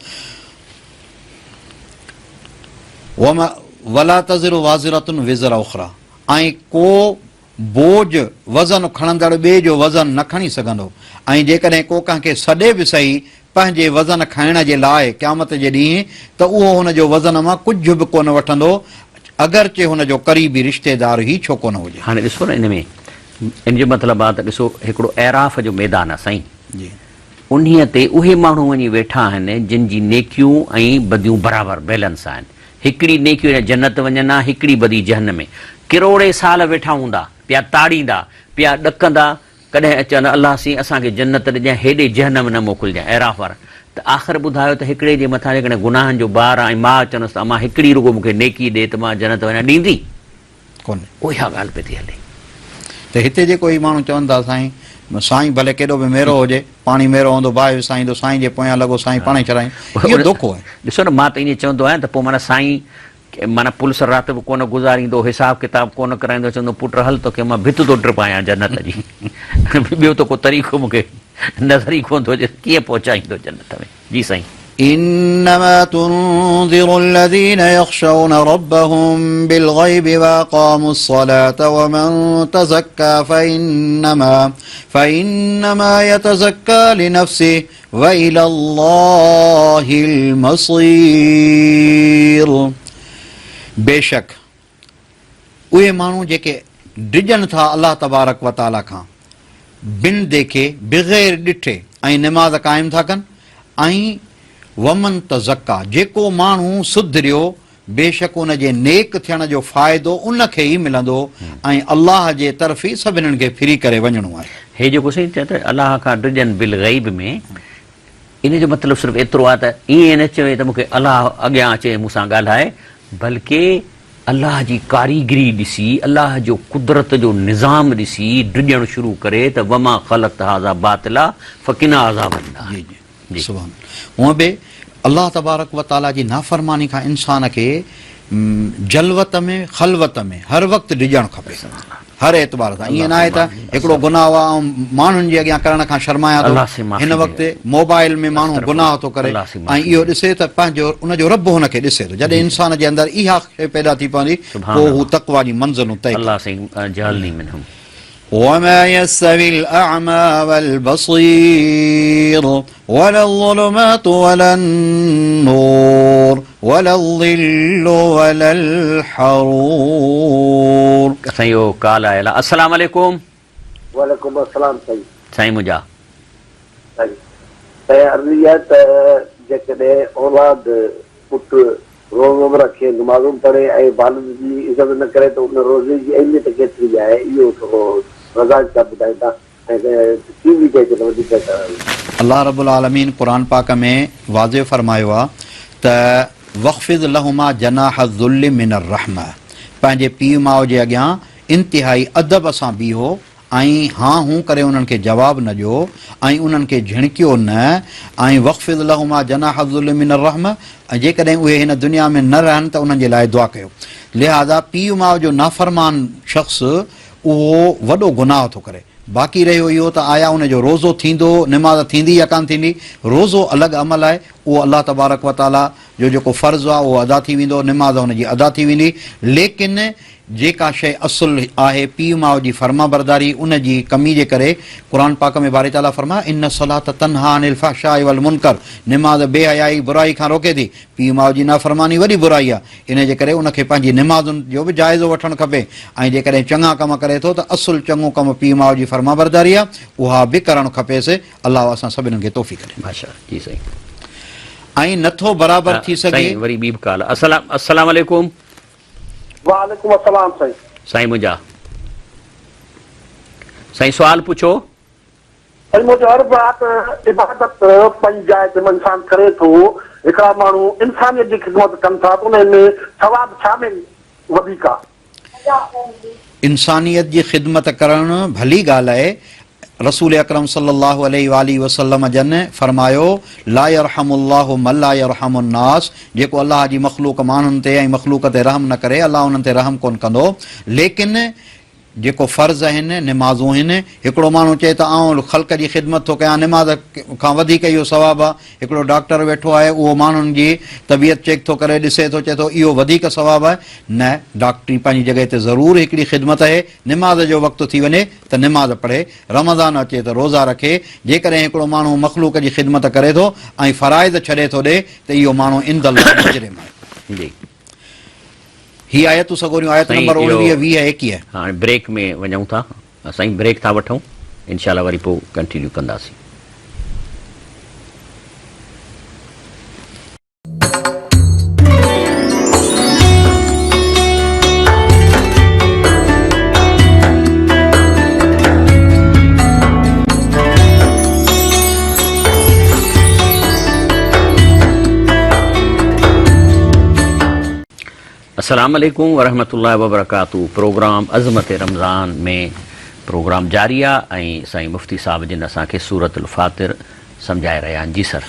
وما ولا تزر وازرة وزر اخرى ۽ ڪو بوجھ، وزن، کڻندڙ ٻئي جو وزن نه کڻي سگهندو ۽ جيڪڏهن ڪو ڪنهن کي سڏي به سهي پنهنجي وزن کڻڻ جي لاء قيامت جي ڏينهن ته اهو هن جو وزن مان ڪجهه به ڪونه وٺندو اگرچه هن جو قريبي رشتيدار ئي ڇو ڪونه هجي. هاڻي ڏسو نه ان ۾ ان جو مطلب آ ته ڏسو هڪڙو اعراف جو ميدان آ سائين انهيء تي اهي ماڻهو وڃي ويٺا آهن جن جي نيڪيون ۽ بديون برابر بيلنس آهن هڪڙي نيڪي وڃي جنت وڃن ها، هڪڙي بدي جهنم ۾. ڪروڙين سال ويٺا هوندا، پيا تاڙيندا، پيا ڏڪندا، ڪڏهن چوندا الله سين اسان کي جنت ڏجانء، هيڏي جهنم نه موڪلجانء. اعراف وارا ته آخر ٻڌايو ته هڪڙي جي مٿان جيڪڏهن گناهن جو بار آ ۽ ماء چوندس ته امان هڪڙي رڳو مون کي نيڪي ڏي ته مان جنت وڃان، ڏيندي؟ ڪونهي. اها ڳالهه پئي ٿي هلي. ته هتي جيڪو هي ماڻهو چون ٿا سائين سائين ڀلي ڪيڏو به ميرو هجي پاڻي ميرو هوندو باهه وسائيندو سائين جي پويان لڳو سائين پاڻهي ڇڏائيندو اهو دوکو آهي. ڏسو نه مان ته ائين چوندو آهيان ته پوء معنيٰ سائين معنيٰ پولس رات به ڪونه گذاريندو حساب ڪتاب ڪونه ڪرائيندو چوندو پٽ هل توکي مان ڀت ٿو ٽپايان جنت جي ٻيو ته ڪو طريقو مون کي نظر ئي ڪونه ٿو اچي ڪيئن پهچائيندو جنت ۾. جي سائين. انما تنذر الذين يخشون ربهم بالغيب واقاموا الصلاة ومن تزكى فانما فانما يتزكى لنفسه والى الله المصير بيشڪ اهي ماڻهو جيڪي ڊڄن ٿا الله تبارڪ و تعالي کان بن ديکي، بغير ڏٺي، ۽ نماز قائم ٿا ڪن ۽ ومن تزڪا جيڪو ماڻهو سڌريو بيشڪ ان جي نيڪ ٿيڻ جو فائدو ان کي ئي ملندو ۽ الله جي طرف ئي سڀنن کي ڦري ڪري وڃڻو آهي. هي جيڪو سائين چئي ته الله کان ڊڄن بالغيب ۾ ان جو مطلب صرف ايترو آهي ته ائين نه چوي ته مون کي الله اڳيان اچي ۽ مون سان ڳالهائي بلڪه الله جي ڪاريگري ڏسي، الله جو قدرت جو نظام ڏسي ڊڄڻ شروع ڪري ته وما خلقت هذا باطلا فقنا عذاب النار. جي جي سبحان الله هونء به الله تبارڪ و تعالي جي نافرماني کان انسان کي جلوت ۾ خلوت ۾ هر وقت ڊڄڻ کپي. هر اعتبار سان ائين ناهي ته هڪڙو گناهه آهي آئون ماڻهن جي اڳيان ڪرڻ کان شرمايان ٿو هن وقت موبائل ۾ ماڻهو گناهه ٿو ڪري ۽ اهو ڏسي ته پنهنجو ان جو رب هن کي ڏسي ٿو جڏهن انسان جي اندر اها شيء پيدا ٿي پوندي پوء هو تقويٰ جي منزلون طئي ڪندو. وما يستوي الاعمي والبصير ولا الظلمات ولا النور ولا الظل ولا الحرور. سائين اهو ڪال آيل آ السلام عليڪم. وعليڪم السلام سائين. سائين منهنجا. سائين سائين عرض هي آهي ته جيڪڏهن اولاد پٽ روزو به رکي نمازون به پڙهي ۽ والد جي عزت نه ڪري ته ان روزي جي اهميت ڪيتري آهي اهو ٿورو وضاحت سان ٻڌائيندا. الله رب العالمين قرآن پاڪ ۾ واضح فرمايو آ ته واخفض لهما جناح الذل من الرحمة پنهنجي پيء ماء جي اڳيان انتهائي ادب سان بيهو ۽ هان هون ڪري انهن کي جواب نه ڏيو ۽ انهن کي جهڻڪيو نه ۽ واخفض لهما جناح الذل من الرحمة ۽ جيڪڏهن اهي هن دنيا ۾ نه رهن ته انهن جي لاء دعا ڪيو لهذا پيء ماء جو نافرمان شخص اهو وڏو گناهه ٿو ڪري. باقي رهيو اهو ته آيا ان جو روزو ٿيندو، نماز ٿيندي يا ڪانه ٿيندي؟ روزو الڳ عمل آهي، اهو الله تبارڪ و تعاليٰ جو جيڪو فرض آهي اهو ادا ٿي ويندو، نماز ان جي ادا ٿي ويندي، ليڪن جيڪا شيء اصل آهي پيء ماء جي فرمانبرداري ان جي ڪمي جي ڪري قرآن پاڪ ۾ باري تعاليٰ فرمايو ان الصلوة تنهي عن الفحشاء والمنڪر نماز بي حيائي برائي کان روڪي ٿي، پيء ماء جي نافرماني وڏي برائي آهي، انهيء جي ڪري ان کي پنهنجي نمازن جو به جائزو وٺڻ کپي ۽ جيڪڏهن چڱا ڪم ڪري ٿو ته اصل چڱو ڪم پيء ماء جي فرمانبرداري آهي، اها به ڪرڻ کپيس، الله اسان سڀني کي توفيق ڏي. ماشاء الله جي سائين. ائين نه ٿو برابر ٿي سگهي. سائين وري ٻي به ڪال السلام السلام عليڪم. وعليڪم السلام سائين. سائين منهنجا سائين سوال پڇو. سائين منهنجو عرض آ ته عبادت پنهنجي جاء تي انسان ڪري ٿو هڪڙا ماڻهو انسانيت جي خدمت ڪن ٿا ته انهي ۾ ثواب ڇا ۾ وڌيڪ آ؟ انسانيت جي خدمت ڪرڻ ڀلي ڳالهه آهي. رسول اڪرم صلي الله عليه واٰله وسلم جن فرمايو، لا يرحم الله من لا يرحم الناس، جيڪو الله جي مخلوق ماڻهن تي ۽ مخلوق تي رحم نه ڪري الله انهن تي رحم ڪونه ڪندو. ليڪن جيڪو فرض آهن، نمازون آهن، هڪڙو ماڻهو چئي ته آئون خلق جي خدمت ٿو ڪيان نماز کان وڌيڪ اهو ثواب آهي، هڪڙو ڊاڪٽر ويٺو آهي اهو ماڻهن جي طبيعت چيڪ ٿو ڪري ڏسي ٿو چئي ٿو اهو وڌيڪ ثواب آهي، نه ڊاڪٽري پنهنجي جڳهه تي ضرور هڪڙي خدمت آهي، نماز جو وقت ٿي وڃي ته نماز پڙهي، رمضان اچي ته روزا رکي، جيڪڏهن هڪڙو ماڻهو مخلوق جي خدمت ڪري ٿو ۽ فرائض ڇڏي ٿو ڏي ته اهو ماڻهو عند الله مجرم آهي. جي. هي آيتون سڳوريون آيت سائين نمبر اهو 19، 20، 21. هاڻي بريڪ ۾ وڃون ٿا. سائين بريڪ ٿا وٺون انشاء الله وري پوء ڪنٽينيو ڪنداسين. السلام عليڪم ورحمة الله وبرڪاته پروگرام عظمت رمضان ۾ پروگرام جاري آ ۽ سائين مفتي صاحب جن اسان کي سورة الفاطر سمجهائي رهيا آهن جي سر.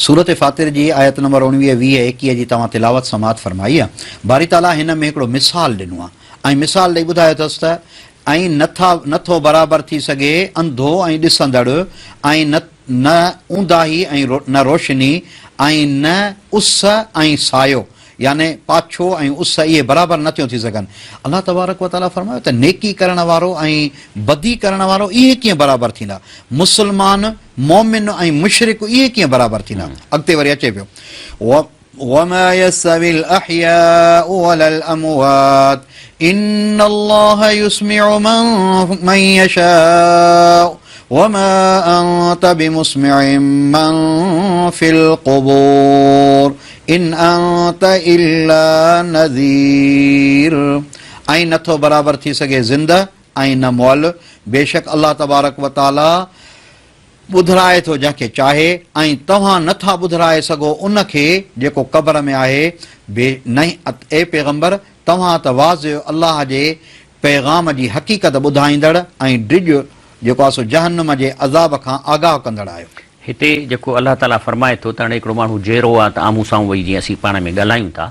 سورة فاطر جي آيت نمبر 19، 20، 21 جي توهان تلاوت سماعت فرمائي آ. باري تعاليٰ هن ۾ هڪڙو مثال ڏنو آ ۽ مثال ڏئي ٻڌايو اٿس ته ۽ نه ٿا نه ٿو برابر ٿي سگهي انڌو ۽ ڏسندڙ ۽ نه نه اونداهي ۽ نه روشني ۽ نه اس ۽ سايو يعني پاڇو ۽ اس اهي برابر نه ٿيون ٿي سگهن. الله تبارڪ و تعاليٰ فرمايو ته نيڪي ڪرڻ وارو ۽ بدي ڪرڻ وارو اهي ڪيئن برابر ٿيندا؟ مسلمان، مؤمن ۽ مشرڪ اهي ڪيئن برابر ٿيندا؟ اڳتي وري اچي پيو. وما يستوي الاحياء ولا الاموات ان الله يسمع من يشاء وما انت بمسمع من في القبور ان انت الا نذير ۽ نه ٿو برابر ٿي سگهي زنده ۽ نه مئل، بيشڪ الله تبارڪ و تعالي ٻڌرائي ٿو جنهن کي چاهي ۽ توهان نه ٿا ٻڌرائي سگهو ان کي جيڪو قبر ۾ آهي، بي نه اي پيغمبر توهان ته واضح الله جي پيغام جي حقيقت ٻڌائيندڙ ۽ ڊڄ جيڪو آهي سو جهنم جي عذاب کان آگاهه ڪندڙ آهيو. هتي جيڪو الله تعاليٰ فرمائي ٿو ته هاڻي هڪڙو ماڻهو جيئرو آهي ته آمهون سامهون ويهي جيئن اسين پاڻ ۾ ڳالهايون ٿا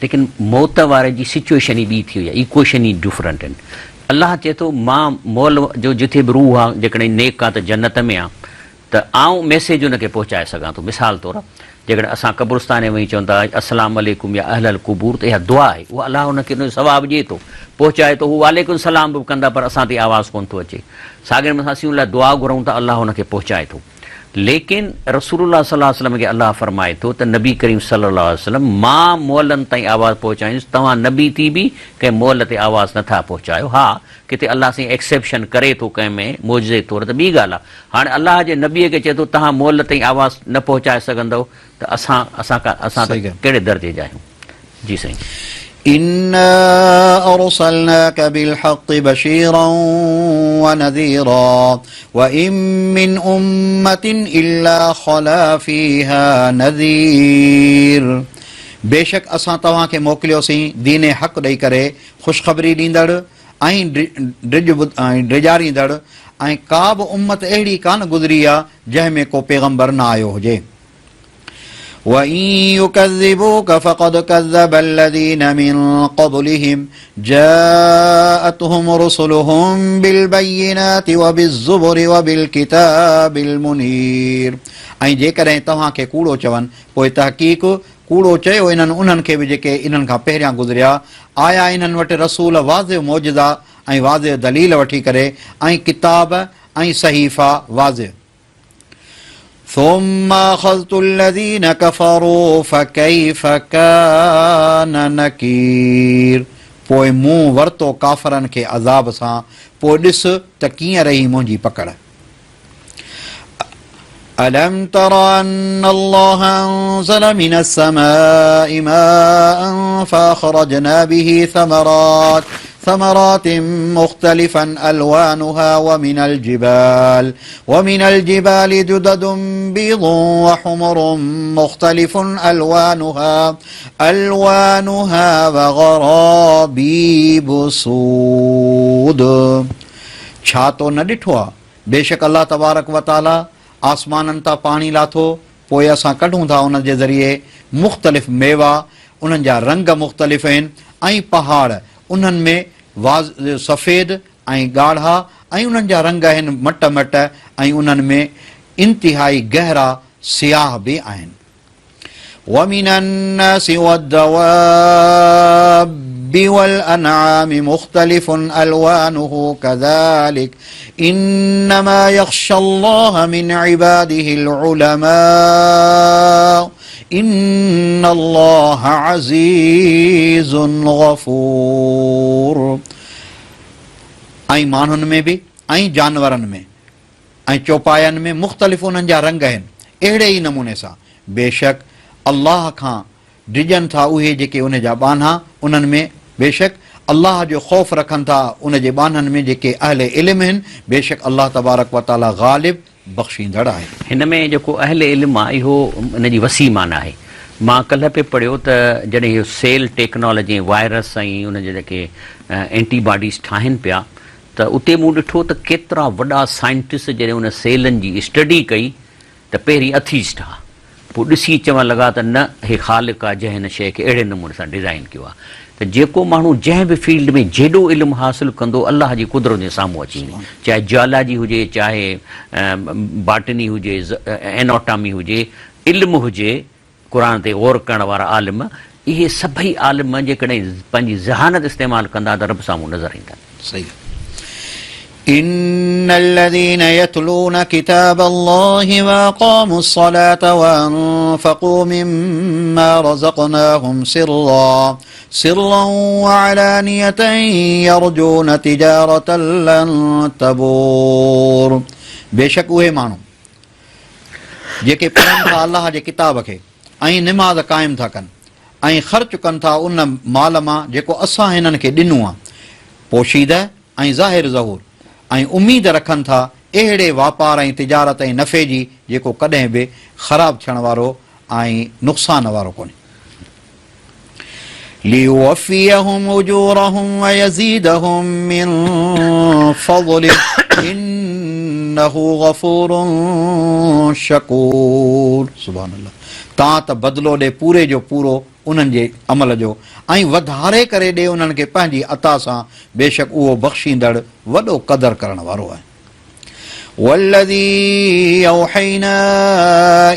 ليڪن موت واري جي سچوئيشن ئي ٻي ٿي وئي آهي ايڪوئيشن ئي ڊفرنٽ آهن الله چئي ٿو مان مئل جو جٿي به روح آهي جيڪڏهن نيڪ آهي ته جنت ۾ آهي ته آئون ميسيج ان کي پهچائي سگهان ٿو مثال طور جيڪڏهن اسان قبرستان ۾ وڃي چون ٿا السلام عليڪم يا اهل القبور ته اها دعا آهي اها الله ان کي ان جو ثواب ڏئي ٿو پهچائي ٿو هو وعليڪم السلام به ڪندا پر اسان تي آواز ڪونه ٿو اچي ساڳئي نموني سان اسين ان لاء دعا گهرون ٿا الله ان کي پهچائي ٿو ليڪن رسول الله صلي الله عليه وسلم کي الله فرمائي ٿو ته نبي ڪريم صلي الله عليه وسلم مان مئلن تائين آواز پهچائيندس توهان نبي ٿي به ڪنهن مئل تي آواز نه ٿا پهچايو ها ڪٿي الله سائين ايڪسيپشن ڪري ٿو ڪنهن ۾ معجزي طور ته ٻي ڳالهه آهي هاڻي الله جي نبي کي چئي ٿو توهان مئل تائين آواز نه پهچائي سگهندؤ ته اسان اسان اسان ته ڪهڙي درجي جا آهيون جي سائين. انا ارسلناک بالحق بشيرا ونذيرا وان من امة الا خلا فيها نذير بيشڪ اسان توهان کي موڪليوسين دين حق ڏئي ڪري خوشخبري ڏيندڙ ۽ ڊڄ ڊيڄاريندڙ ۽ ڪا به امت اهڙي ڪانه گذري آ جنهن ۾ ڪو پيغمبر نه آيو هجي. وَإِن يُكَذِّبُوكَ فَقَدْ كَذَّبَ الَّذِينَ مِن قَبْلِهِمْ جَاءَتْهُمْ رُسُلُهُم بِالْبَيِّنَاتِ وَبِالزُّبُرِ وَبِالْكِتَابِ الْمُنِيرِ ۽ جيڪڏهن توهان کي ڪوڙو چون پوء تحقيق ڪوڙو چيو انهن انهن کي به جيڪي انهن کان پهريان گذريا، آيا انهن وٽ رسول واضح معجزا ۽ واضح دليل وٺي ڪري ۽ ڪتاب ۽ صحيفا واضح. ثم اخذت الذين كفروا فڪيف ڪان نڪير پوء مون ورتو ڪافرن کي عذاب سان پوء ڏس ته ڪيئن رهي منهنجي پڪڙ. الم تر ان الله انزل من السماء ماء فاخرجنا به ثمرات ثمرات مختلفا الوانها ومن الجبال ومن الجبال جدد بيض وحمر مختلف الوانها الوانها وغرابيب سود ڇا تو نه ڏٺو آ بيشڪ الله تبارڪ و تعاليٰ آسمانن تان پاڻي لاٿو، پوء اسان ڪڍون ٿا ان جي ذريعي مختلف ميوا، انهن جا رنگ مختلف آهن ۽ پهاڙ انهن ۾ سفيد ۽ ڳاڙها ۽ انهن جا رنگ آهن مٽ مٽ ۽ انهن ۾ انتهائي گهرا سياهه به آهن. ومن الناس والدواب والأنعام مختلف ألوانه كذلك إنما يخشى الله من عباده العلماء إن الله عزيز غفور ۽ ماڻهن ۾ به ۽ جانورن ۾ ۽ چوپاين ۾ مختلف انهن جا رنگ آهن، اهڙي ئي نموني سان بيشڪ الله کان ڊڄن ٿا اهي جيڪي ان جا ٻانها انهن ۾ بيشڪ الله جو خوف رکن ٿا ان جي ٻانهن ۾ جيڪي اهل علم آهن، بيشڪ الله تبارڪ وتعاليٰ غالب بخشيندڙ آهي. هن ۾ جيڪو اهل علم آهي اهو ان جي وسيع معنيٰ آهي. مان ڪلهه پئي پڙهيو ته جڏهن اهو سيل ٽيڪنالاجي ۽ وائرس ۽ ان جا جيڪي اينٽي باڊيز ٺاهن پيا ته اتي مون ڏٺو ته ڪيترا وڏا سائنٽسٽ جڏهن ان سيلن جي اسٽڊي ڪئي ته پهرين اٿيسٽ ها پوء ڏسي چوڻ لڳا ته نه هي خالق آ جنهن هن شيء کي اهڙي نموني سان ڊزائين ڪيو آ ته جيڪو ماڻهو جنهن به فيلڊ ۾ جيڏو علم حاصل ڪندو الله جي قدرت جي سامهون اچي ويندي چاهي جيالاجي هجي چاهي باٽني هجي ايناٽامي هجي علم هجي قرآن تي غور ڪرڻ وارا عالم، اهي سڀئي عالم جيڪڏهن پنهنجي ذهانت استعمال ڪندا ته رب سامهون نظر ايندا. صحيح. ان الذين يتلون كتاب الله واقاموا الصلاة وانفقوا مما رزقناهم سرا سرا وعلانية يرجون تجارة لن تبور بيشڪ اهي ماڻهو جيڪي پڙهن ٿا الله جي ڪتاب کي ۽ نماز قائم ٿا ڪن ۽ خرچ ڪن ٿا ان مال مان جيڪو اسان هنن کي ڏنو آهي پوشيده ۽ ظاهر ظهور ۽ اميد رکن ٿا اهڙي واپار ۽ تجارت ۽ نفعي جي جيڪو ڪڏهن به خراب ٿيڻ وارو ۽ نقصان وارو ڪونهي. ليوفيهم اجورهم ويزيدهم من فضله انه غفور شڪور سبحان الله تان ته بدلو ڏي پوري جو پورو انهن جي عمل جو ۽ وڌاري ڪري ڏي انهن کي پنهنجي عطا سان بيشڪ اهو بخشيندڙ وڏو قدر ڪرڻ وارو آهي. والذي اوحينا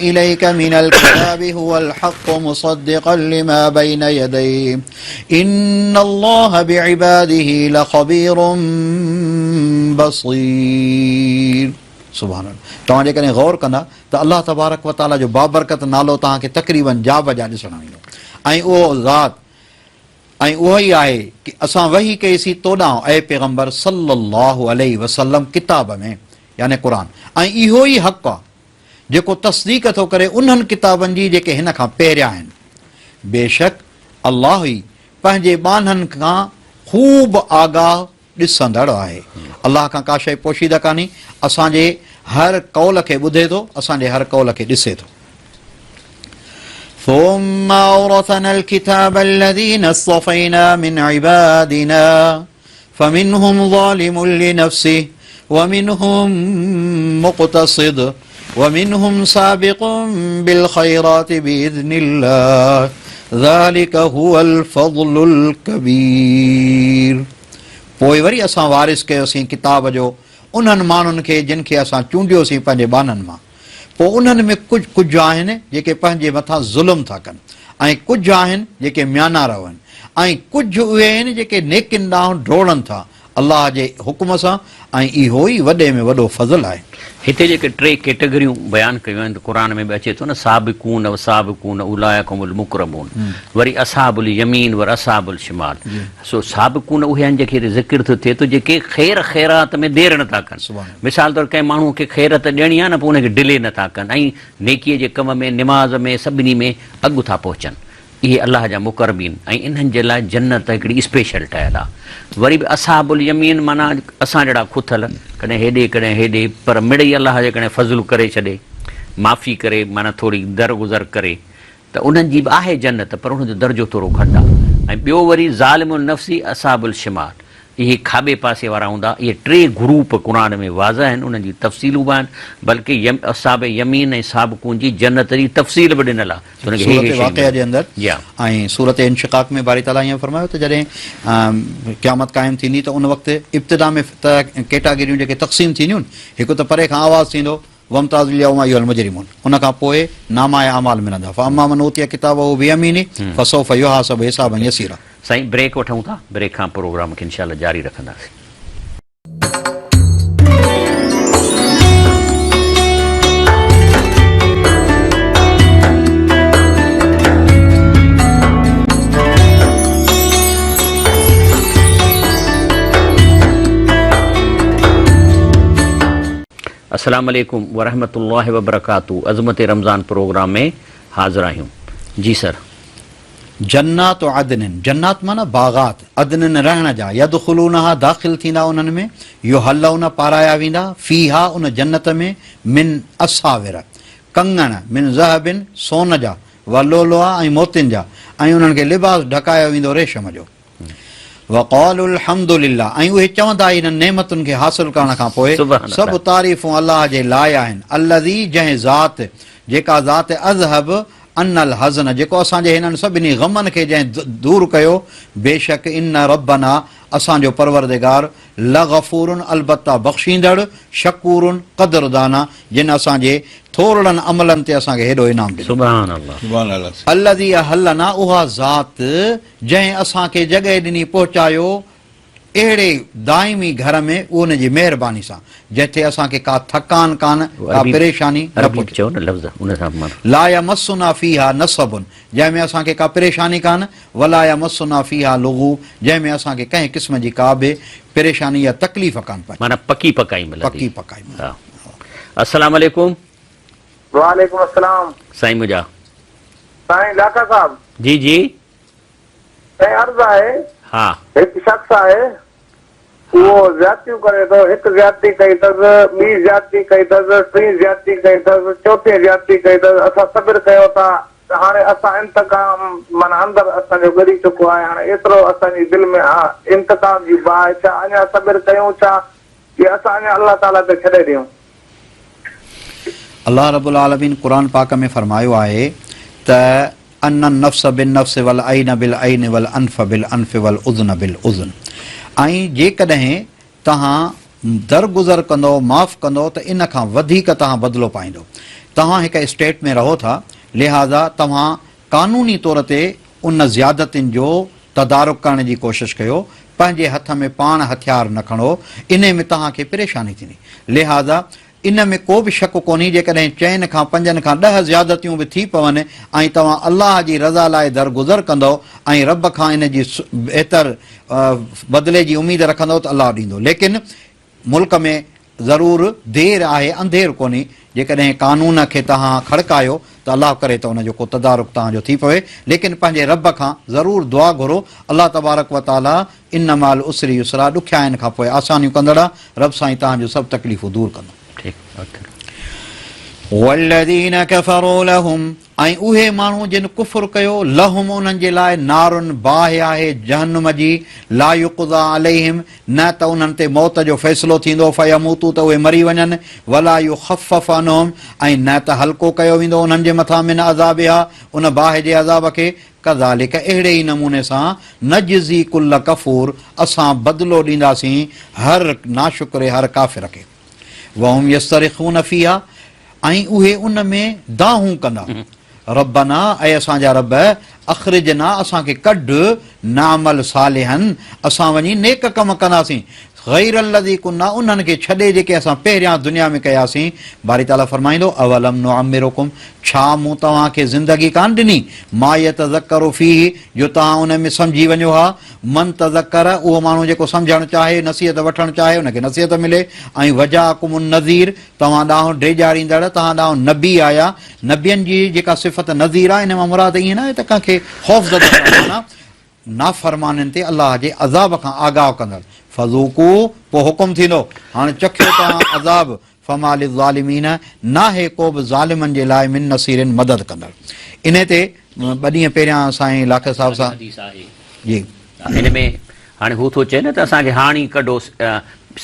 اليك من الكتاب هو الحق مصدقا لما بين يديه ان الله بعباده لخبير بصير سبحان الله توهان جيڪڏهن غور ڪندا ته الله تبارڪ وتعالي جو بابرڪت نالو توهان کي تقريبن جا بجا ڏسڻ ايندو ۽ اهو ذات ۽ اهو ئي آهي ڪي اسان وحي ڪئي سين تو ڏانهن اي پيغمبر صلّي اللّٰه عليه وسلّم ڪتاب ۾، يعني قرآن، ۽ اهو ئي حق آ جيڪو تصديق ٿو ڪري انهن ڪتابن جي جيڪي هن کان پهريان آهن. بيشڪ الله ئي پنهنجي ٻانهن کان خوب آگاهه ڏسندڙ آهي. الله کان ڪا شيء پوشيده ڪانهي، اسان جي هر قول کي ٻڌي ٿو، اسان جي هر قول کي ڏسي ٿو. ثم اورثنا الكتاب الذين اصطفينا من عبادنا فمنهم ظالم لنفسه ومنهم مقتصد ومنهم سابق بالخيرات باذن الله ذلك هو الفضل الكبير پوء وري اسان وارث ڪيوسين ڪتاب جو انهن ماڻهن کي جن کي اسان چونڊيوسين پنهنجي ٻانهن مان پوء انهن ۾ ڪجهه ڪجهه آهن جيڪي پنهنجي مٿان ظلم ٿا ڪن ۽ ڪجهه آهن جيڪي ميانا رو آهن ۽ ڪجهه اهي آهن جيڪي نيڪين ڏانهن ڊوڙن ٿا الله جي حڪم سان ۽ اهو ئي وڏي ۾ وڏو فضل آهي. هتي جيڪي ٽي ڪيٽيگريون بيان ڪيون آهن ته قرآن ۾ به اچي ٿو نه سابقون والسابقون اولئک هم المقربون وري اصحاب اليمين ور اصحاب الشمال سو سابقون اهي آهن جيڪي هتي ذڪر ٿو ٿئي ٿو جيڪي خير خيرات ۾ دير نه ٿا ڪن مثال طور ڪنهن ماڻهو کي خير ته ڏيڻي آهي نه پوء ان کي ڊلي نه ٿا ڪن ۽ نيڪي جي ڪم ۾ نماز ۾ سڀني ۾ اڳ ٿا پهچن اهي الله جا مقربين ۽ انهن جي لاء جنت هڪڙي اسپيشل ٺهيل آهي. وري به اصحاب اليمين معنيٰ اسان جهڙا کٿل، ڪڏهن هيڏي ڪڏهن هيڏي، پر مڙئي الله جيڪڏهن فضل ڪري ڇڏي، معافي ڪري معنيٰ ٿوري درگذر ڪري ته انهن جي به آهي جنت پر انهن جو درجو ٿورو گهٽ آهي. ۽ ٻيو وري ظالم النفسي اصحاب الشمال. اهي کاٻي پاسي وارا هوندا. اهي ٽي گروپ قرآن ۾ واضح آهن، انهن جي تفصيلون به آهن، بلڪه يم اصحاب يمين ۽ سابقون جي جنت جي تفصيل به ڏنل آهي ته انهن کي هي هي سورت شيون واقعه جي ملنديون. اندر جي ها. ۽ سورت انشقاق ۾ باري تعاليٰ ائين فرمايو ته جڏهن قيامت قائم ٿيندي ته ان وقت ابتدا ۾ ته ڪيٽاگريون جيڪي تقسيم ٿينديون هڪ ته پري کان آواز ٿيندو وامتازوا اليوم ايها المجرمون ان کان پوء نامه اعمال ملندا فاما من اوتي ڪتابه بيمينه فسوف يحاسب حسابا يسيرا. سائين بريڪ وٺون ٿا بريڪ کان پروگرام کي انشاء الله جاري رکنداسين. السلام عليڪم ورحمة الله وبرڪاته عظمت رمضان پروگرام ۾ حاضر آهيون جي سر. جنات عدن، جنات معنيٰ باغات، عدن رهڻ جا، يدخلونها داخل ٿيندا انهن ۾، يحلون پارايا ويندا، فيها ان جنت ۾، من اساور، ڪنگڻ، من ذهب سون جا، ولؤلؤا ۽ موتين جا، ۽ انهن کي لباس ڍڪايو ويندو ريشم جو. وقالوا الحمد لله ۽ اهي چوندا انهن نعمتن کي حاصل ڪرڻ کان پوء سڀ تعريفون الله جي لاء آهن الذي جنهن ذات جيڪا ذات اذهب عنا الحزن جيڪو اسان جي هنن سڀني غمن کي جنهن دور ڪيو بيشڪ ان ربنا اسان جو پروردگار لغفور البته بخشيندڙ، شڪور قدردان جن اسان جي ٿورڙن عملن تي اسان کي هيڏو انعام ڏنو. سبحان الله. سبحان الله. الذي اهلنا اها ذات جنهن اسان کي جڳهه ڏني پهچايو اهڙي دائمي گهر ۾ اهو ان جي مهرباني سان جتي اسان کي ڪا ٿڪان ڪانه ڪا پريشاني نه پهچي. چئو نه لفظ ان سان معنيٰ. لا يمسنا فيها نصب جنهن ۾ اسان کي ڪا پريشاني ڪانه ولا يمسنا فيها لغوب جنهن ۾ اسان کي ڪنهن قسم جي ڪا به پريشاني يا تڪليف ڪانه پهچي. معنيٰ پڪي پڪائي ملندي. پڪي پڪائي ملندي. ها. السلام عليڪم. وعليڪم السلام. سائين منهنجا. سائين لاکا صاحب. جي جي. سائين عرض آهي. ها. هڪ شخص آهي اهو زيادتيون ڪري ٿو هڪ زيادتي ڪئي اٿس ٻي زيادتي ڪئي اٿس ٽين زيادتي ڪئي اٿس چوٿين زيادتي ڪئي اٿس اسان صبر ڪيون ٿا ته هاڻي اسان انتقام معنيٰ اندر اسان جو ڳري چڪو آهي هاڻي ايترو اسان جي دل ۾ انتقام جي باهه ڇا اڃا صبر ڪيون ڇا يا اسان اڃا الله تعاليٰ تي ڇڏي ڏيون. الله رب العالمين قرآن پاڪ ۾ فرمايو آهي ته ان النفس بالنفس والعين بالعين والانف بالانف والاذن بالاذن ۽ جيڪڏهن توهان درگذر ڪندؤ، معاف ڪندؤ ته ان کان وڌيڪ توهان بدلو پائيندؤ. توهان هڪ اسٽيٽ ۾ رهو ٿا، لهٰذا توهان قانوني طور تي ان زيادتين جو تدارڪ ڪرڻ جي ڪوشش ڪيو، پنهنجي هٿ ۾ پاڻ هٿيار نه کڻو، انهي ۾ توهان کي پريشاني ٿيندي. لهٰذا ان ۾ ڪو به شڪ ڪونهي جيڪڏهن چئن کان پنجن کان ڏهه زيادتيون به ٿي پون ۽ توهان الله جي رضا لاء درگذر ڪندؤ ۽ رب کان ان جي بهتر بدلي جي اميد رکندؤ ته الله ڏيندو ليڪن ملڪ ۾ ضرور دير آهي انڌير ڪونهي جيڪڏهن قانون کي توهان کڙڪايو ته الله ڪري ته ان جو ڪو تدارڪ توهان جو ٿي پوي ليڪن پنهنجي رب کان ضرور دعا گهرو الله تبارڪ وتعالي ان مع العسر يسرا ڏکيائين کان پوء آسانيون ڪندڙ آ، رب سائين توهان جون سڀ تڪليفون دور ڪندو. ٺيڪ اڳتي. والذين ڪفروا لهم ۽ اهي ماڻهو جن ڪفر ڪيو، لهم انهن جي لاء نار باهه آهي جهنم جي، لا يقضيٰ عليهم نه ته انهن تي موت جو فيصلو ٿيندو، فيموتوا ته اهي مري وڃن، ولا يخفف عنهم ۽ نه ته هلڪو ڪيو ويندو انهن جي مٿان من عذابها ان باهه جي عذاب کي، ڪذالڪ اهڙي ئي نموني سان نجزي ڪل ڪفور اسان بدلو ڏينداسين هر ناشڪري هر ڪافر کي. وهم يصطرخون فيها ۽ اهي ان ۾ دانهون ڪندا. ربنا اي اسان جا رب اخرجنا اسان کي ڪڍ نعمل صالحا اسان وڃي نيڪ ڪم ڪنداسين غير الذي ڪنا انهن کي ڇڏي جيڪي اسان پهريان دنيا ۾ ڪياسين، باري تعاليٰ فرمائيندو، اولم نعمرڪم ڇا مون توهان کي زندگي ڪانه ڏني، ما يتذڪر فيه جو توهان ان ۾ سمجهي وڃو ها، من تذڪر اهو ماڻهو جيڪو سمجهڻ چاهي، نصيحت وٺڻ چاهي ان کي نصيحت ملي، ۽ وجاءڪم النذير توهان ڏانهن ڊيڄاريندڙ، توهان ڏانهن نبي آيا، نبين جي جيڪا صفت نذير آهي ان مان مراد ائين ناهي ته ڪنهن کي خوفزده ڪرڻ معنيٰ نافرمانين تي الله جي عذاب کان آگاهه ڪندڙ، فذوقوا، پوء حڪم ٿيندو، هاڻ چکيو توهان عذاب، فما للظالمين، ناهي ڪو به ظالمن جي لاء من نصير مدد ڪندڙ. انهي تي ٻه ڏينهن پهريان سائين لاکي صاحب سان حديث آهي. جي. هن ۾ هاڻي هو ٿو چئي نه ته اسان کي هاڻ ئي ڪڍو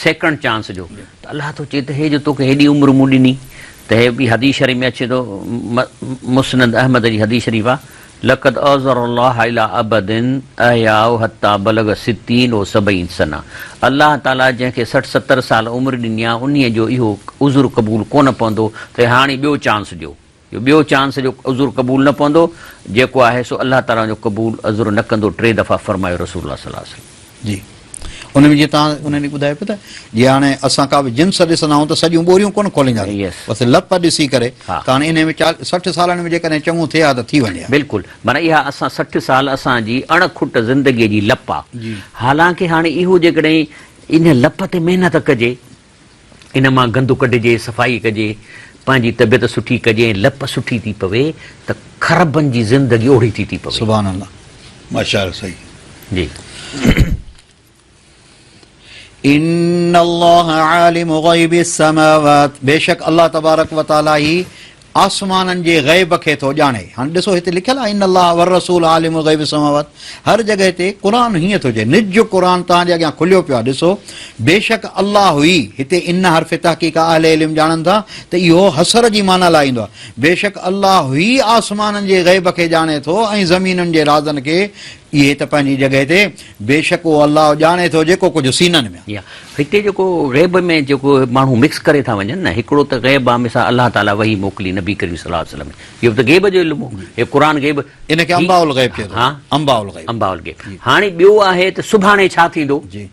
سيڪنڊ چانس جو ته الله ٿو چئي ته هي جو توکي هيڏي عمر مون ڏني ته هي به حديث شريف ۾ اچي ٿو مسند احمد جي حديث شريف آ لقد اعذر الله الي عبد احياه حتي بلغ ستين و سبعين سنه الله تعالي جنهن کي 60 70 سال عمر ڏني آ انهي جو اهو عذر قبول ڪونه پوندو ته هاڻ ئي ٻيو چانس ڏيو. جو ٻيو چانس جو عذر قبول نه پوندو، جيڪو آهي سو الله تعاليٰ ان جو قبول عذر نه ڪندو ٽي دفعا فرمايو رسول الله صلي الله عليه وسلم. جي ان ۾ جيئن توهان ان ڏينهن ٻڌايو پيو ته جيئن هاڻي اسان ڪا به جنس ڏسندا آهيون ته سڄيون ٻوريون ڪونه کولينداسين بس لپ ڏسي ڪري ته هاڻي انهي ۾ 60 سالن ۾ جيڪڏهن چڱو ٿئي ها ته ٿي وڃي ها. بلڪل معنيٰ اها اسان 60 سال اسان جي اڻ کٽ زندگيء جي لپ آ حالانڪه هاڻي اهو جيڪڏهن ان لپ تي محنت ڪجي ان مان گند ڪڍجي، صفائي ڪجي، پنهنجي طبيعت سٺي ڪجي ۽ لپ سٺي ٿي پوي ته کربن جي زندگي اوڙي ٿي ٿي پوي. سبحان الله. ماشاءالله صحيح. جي. ان الله عالم غيب السماوات بيشڪ الله تبارڪ وتعالي ئي آسمانن جي غيب کي ٿو ڄاڻي. هاڻي ڏسو هتي لکيل آهي ان الله والرسول عالم غيب السماوات هر جڳهه تي قرآن هيئن ٿو چئي نج قرآن توهان جي اڳيان کليو پيو آهي ڏسو بيشڪ الله ئي هتي ان حرف تحقيق آهي اهل علم ڄاڻن ٿا ته اهو حصر جي معنيٰ لاء ايندو آهي بيشڪ الله ئي آسمانن جي غيب کي ڄاڻي ٿو ۽ زمينن جي رازن کي اهي ته پنهنجي جڳهه تي بيشڪ اهو الله ڄاڻي ٿو جيڪو ڪجهه سينن ۾. يا هتي جيڪو غيب ۾ جيڪو ماڻهو مڪس ڪري ٿا وڃن نه هڪڙو ته غيب آ مثال الله تعالي وحي موڪلي نبي ڪريم صلي الله عليه وسلم اهو به ته غيب جو علم هو هي قرآن غيب ان کي انباء الغيب چئي ٿو انباء الغيب انباء الغيب هاڻي ٻيو آهي ته سڀاڻي ڇا ٿيندو جي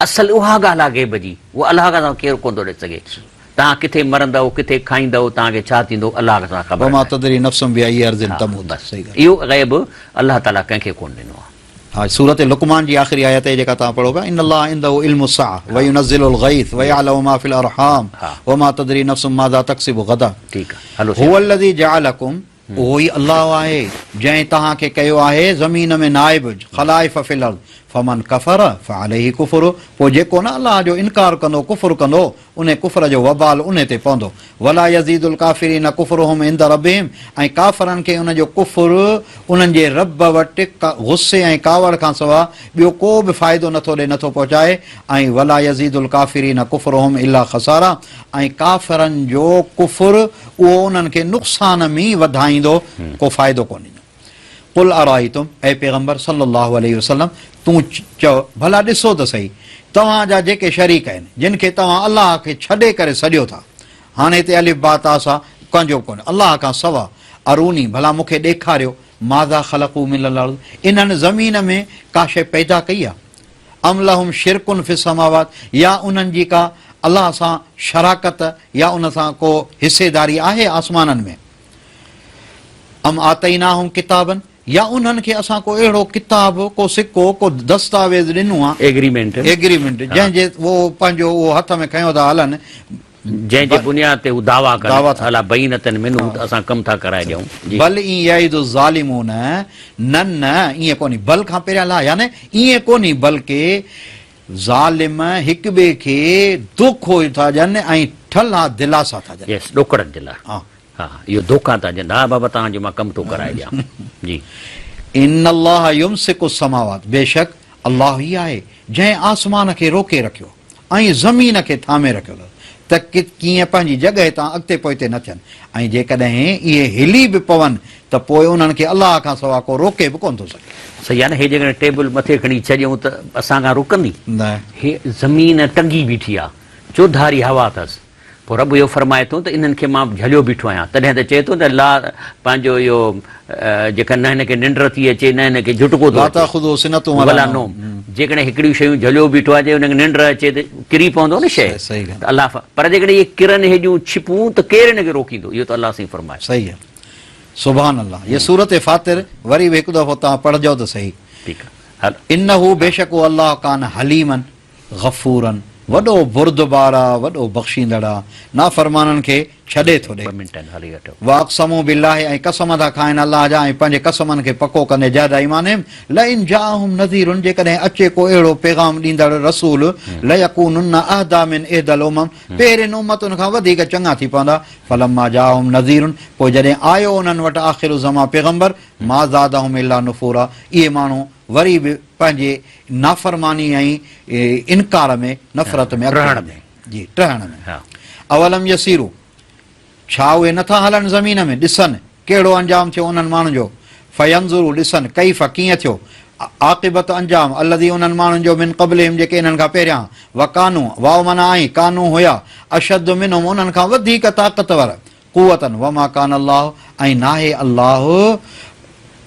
اصل اها ڳالهه آ غيب جي اها الله کان سواء ڪير ڪونه ٿو ڏسي سگهي توهان ڪٿي مرندؤ ڪٿي کائيندؤ توهان کي ڇا ٿيندو الله کان سواء خبر وما تدري نفس بأي ارض تموت بس اهو غيب الله تعالي ڪنهن کي ڪونه ڏنو آ. ها سورة لقمان جي آخري آيت آهي جيڪا توهان پڙهو پيا ان الله عنده علم الساعه وينزل الغيث ويعلم ما في الارحام وما تدري نفس ماذا تڪسب غدا ٺيڪ هلو هو الذي جعلكم اهو ئي الله آهي جنهن توهان کي ڪيو آهي زمين ۾ نائب خلائف في الارض فمن ڪفر فعليه ڪفره پوء جيڪو نه الله جو انڪار ڪندو ڪفر ڪندو انهي ڪفر جو وبال انهي تي پوندو. ولا يزيد الڪافرين ڪفرهم عند ربهم ۽ ڪافرن کي انهن جو ڪفر انهن جي رب وٽ غصي ۽ ڪاوڙ کان سوا ٻيو ڪو به فائدو نٿو ڏئي نٿو پهچائي ۽ ولا يزيد الڪافرين ڪفرهم الا خسارا ۽ ڪافرن جو ڪفر اهو انهن کي نقصان ۾ ئي وڌائيندو ڪو فائدو ڪونه ڏيندو. قل ارايتم، اي پيغمبر صلّي اللّٰه عليه وسلّم تون چئو، ڀلا ڏسو ته سهي، توهان جا جيڪي شريڪ آهن، جن کي توهان الله کي ڇڏي ڪري سڏيو ٿا، هاڻي هتي الف باء تاء ثاء ڪنهن جو به ڪونهي، الله کان سوا، اروني، ڀلا مون کي ڏيکاريو، ماذا خلقوا من الارض، انهن زمين ۾ ڪا شيء پيدا ڪئي آهي؟ ام لهم شرڪ في السماوات، يا انهن جي ڪا الله سان شراڪت يا ان سان ڪو حصيداري آهي آسمانن ۾؟ ام آتيناهم ڪتابا يا انهن کي اسان ڪو اهڙو ڪتاب، ڪو سڪو، ڪو دستاويز ڏنو آ، ايگريمينٽ، ايگريمينٽ، جنهن جي اهو پنهنجو اهو هٿ ۾ کنيو ٿا هلن، جنهن جي بنياد تي هو دعويٰ ڪن، عليٰ بينة منه ته اسان ڪم ٿا ڪرائي ڏيون. جي. بل ان يعد الظالمون، نه نه ائين ڪونهي، بل کان پهريان لا يعني ائين ڪونهي بلڪه ظالم هڪ ٻئي کي دوکو ٿا ڏين ۽ ٺلها دلاسا ٿا ڏين. يس ڏوڪڙن جي لاء. ها. ها اهو ڌوڪا ٿا ڏين ها بابا توهان جو مان ڪم ٿو ڪرائي ڏيان. جي. ان الله يمسڪ السماوات بيشڪ الله ئي آهي جنهن آسمان کي روڪي رکيو ۽ زمين کي ٿامي رکيو اٿس ته ڪيئن پنهنجي جڳهه تان اڳتي پوئتي نه ٿين ۽ جيڪڏهن اهي هلي به پون ته پوء انهن کي الله کان سوا ڪو روڪي به ڪونه ٿو سگهي. صحيح آهي نه هي جيڪڏهن ٽيبل مٿي کڻي ڇڏيون ته اسان کان رڪندي؟ نه. هي زمين ٽنگي بيٺي آهي چوڌاري هوا اٿس پوء رب اهو فرمائي ٿو ته انهن کي مان جهليو بيٺو آهيان تڏهن ته چئي ٿو ته لا پنهنجو اهو جيڪا نه هن کي ننڊ ٿي اچي نه هن کي جهٽڪو ٿو لا اچي تاخذه سنة ولا نوم جيڪڏهن هڪڙيون شيون جهليو بيٺو آهي جي هن کي ننڊ اچي ته ڪري پوندو نه شيء صحيح ڳالهه ته الله پر جيڪڏهن اهي ڪرن هيڏيون ڇپون ته ڪير هن کي روڪيندو اهو ته الله سائين فرمائي. صحيح آهي سبحان الله هي سورة فاطر وري به هڪ دفعو توهان پڙهجو ته صحيح ٺيڪ آهي هل. انه بيشڪ اهو الله ڪان حليما غفورا وڏو بردبار آ وڏو بخشيندڙ آ نافرمانن کي ڇڏي ٿو ڏي. ٻه منٽ آهن هلي وٺو. واقسموا بالله ۽ قسم ٿا کائن الله جا ۽ پنهنجي قسمن کي پڪو ڪندي جهد ايمانهم لئن جاءهم نذير جيڪڏهن اچي ڪو اهڙو پيغام ڏيندڙ رسول ليڪونن اهديٰ من احدي الامم پهرين امتن کان وڌيڪ چڱا ٿي پوندا فلما جاءهم نذير پوء جڏهن آيو انهن وٽ آخر الزمان پيغمبر ما زادهم الا نفورا اهي ماڻهو. وري به پنهنجي نافرماني ۽ انڪار ۾ نفرت ۾ اڳتي وڌن. جي ٽهڻ ۾. اولم يسيروا ڇا اهي نٿا هلن زمين ۾، ڏسن، ڪهڙو انجام ٿيو انهن ماڻهن جو، فينظروا ڏسن، ڪيف ڪيئن ٿيو، عاقبت انجام، الذي انهن ماڻهن جو، من قبلهم جيڪي انهن کان پهريان، وڪانوا، واو معنيٰ ۽ ڪانوا هيا، اشد منهم انهن کان وڌيڪ طاقتور، قوة، وما ڪان الله ۽ ناهي الله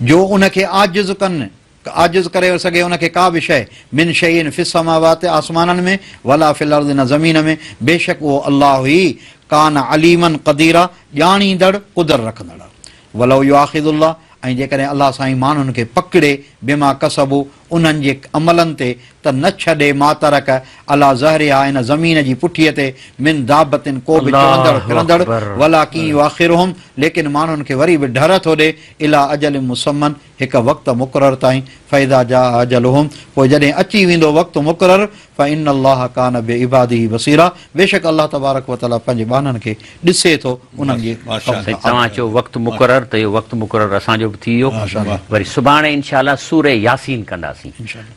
جو ان کي عاجز ڪن، عاجز ڪري سگهي ان کي ڪا به شيء، من شيء في السماوات آسمانن ۾، ولا في الارض نه زمين ۾، بيشڪ اهو الله ئي، ڪان عليما قديرا، ڄاڻيندڙ قدر رکندڙ آهي. ولو يؤاخذ الله ۽ جيڪڏهن الله سائين ماڻهن کي پڪڙي بما ڪسبوا انهن جي عملن تي ته نه ڇڏي ما ترڪ عليٰ ظهرها ان زمين جي پٺيء تي من دابة ڪو به چرندڙ الله ڦرندڙ اڪبر. ولڪن يؤخرهم ليڪن ماڻهن کي وري به ڍر ٿو ڏي اليٰ اجل مسمّي هڪ وقت مقرر تائين، فاذا جاء اجلهم پوء جڏهن اچي ويندو وقت مقرر، فان الله ڪان بعباده بصيرا بيشڪ الله تبارڪ وتعاليٰ پنهنجي ٻانهن کي ڏسي ٿو انهن جي ڪم سائين کان توهان آگاهه چيو وقت مقرر ته اهو وقت مقرر اسان جو به ٿي ويو وري سڀاڻي انشاء الله سوره ياسين ڪنداسين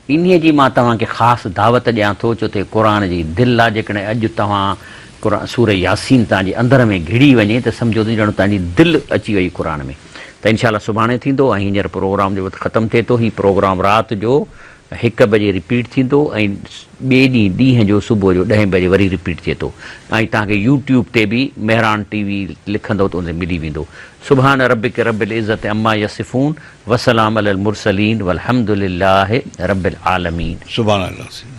انهيء جي مان توهان کي خاص دعوت ڏيان ٿو ڇو ته هي قرآن جي دل آ جيڪڏهن اڄ توهان قرآن سوره ياسين توهان جي اندر ۾ گهڙي وڃي ته سمجهو ته ڄڻ توهان جي دل اچي وئي قرآن ۾ ته انشاء الله سڀاڻي ٿيندو ۽ هينئر پروگرام جو وقت ختم ٿئي ٿو هي پروگرام رات جو هڪ بجي رپيٽ ٿيندو ۽ ٻئي ڏينهن ڏينهن جو صبح جو ڏهين بجي وري رپيٽ ٿئي ٿو ۽ توهان کي يوٽيوب تي به مهراڻ ٽي وي لکندو ته ان تي ملي ويندو سبحان ربک رب العزت عما يصفون وسلام علي المرسلين والحمد لله رب العالمين. سبحان الله.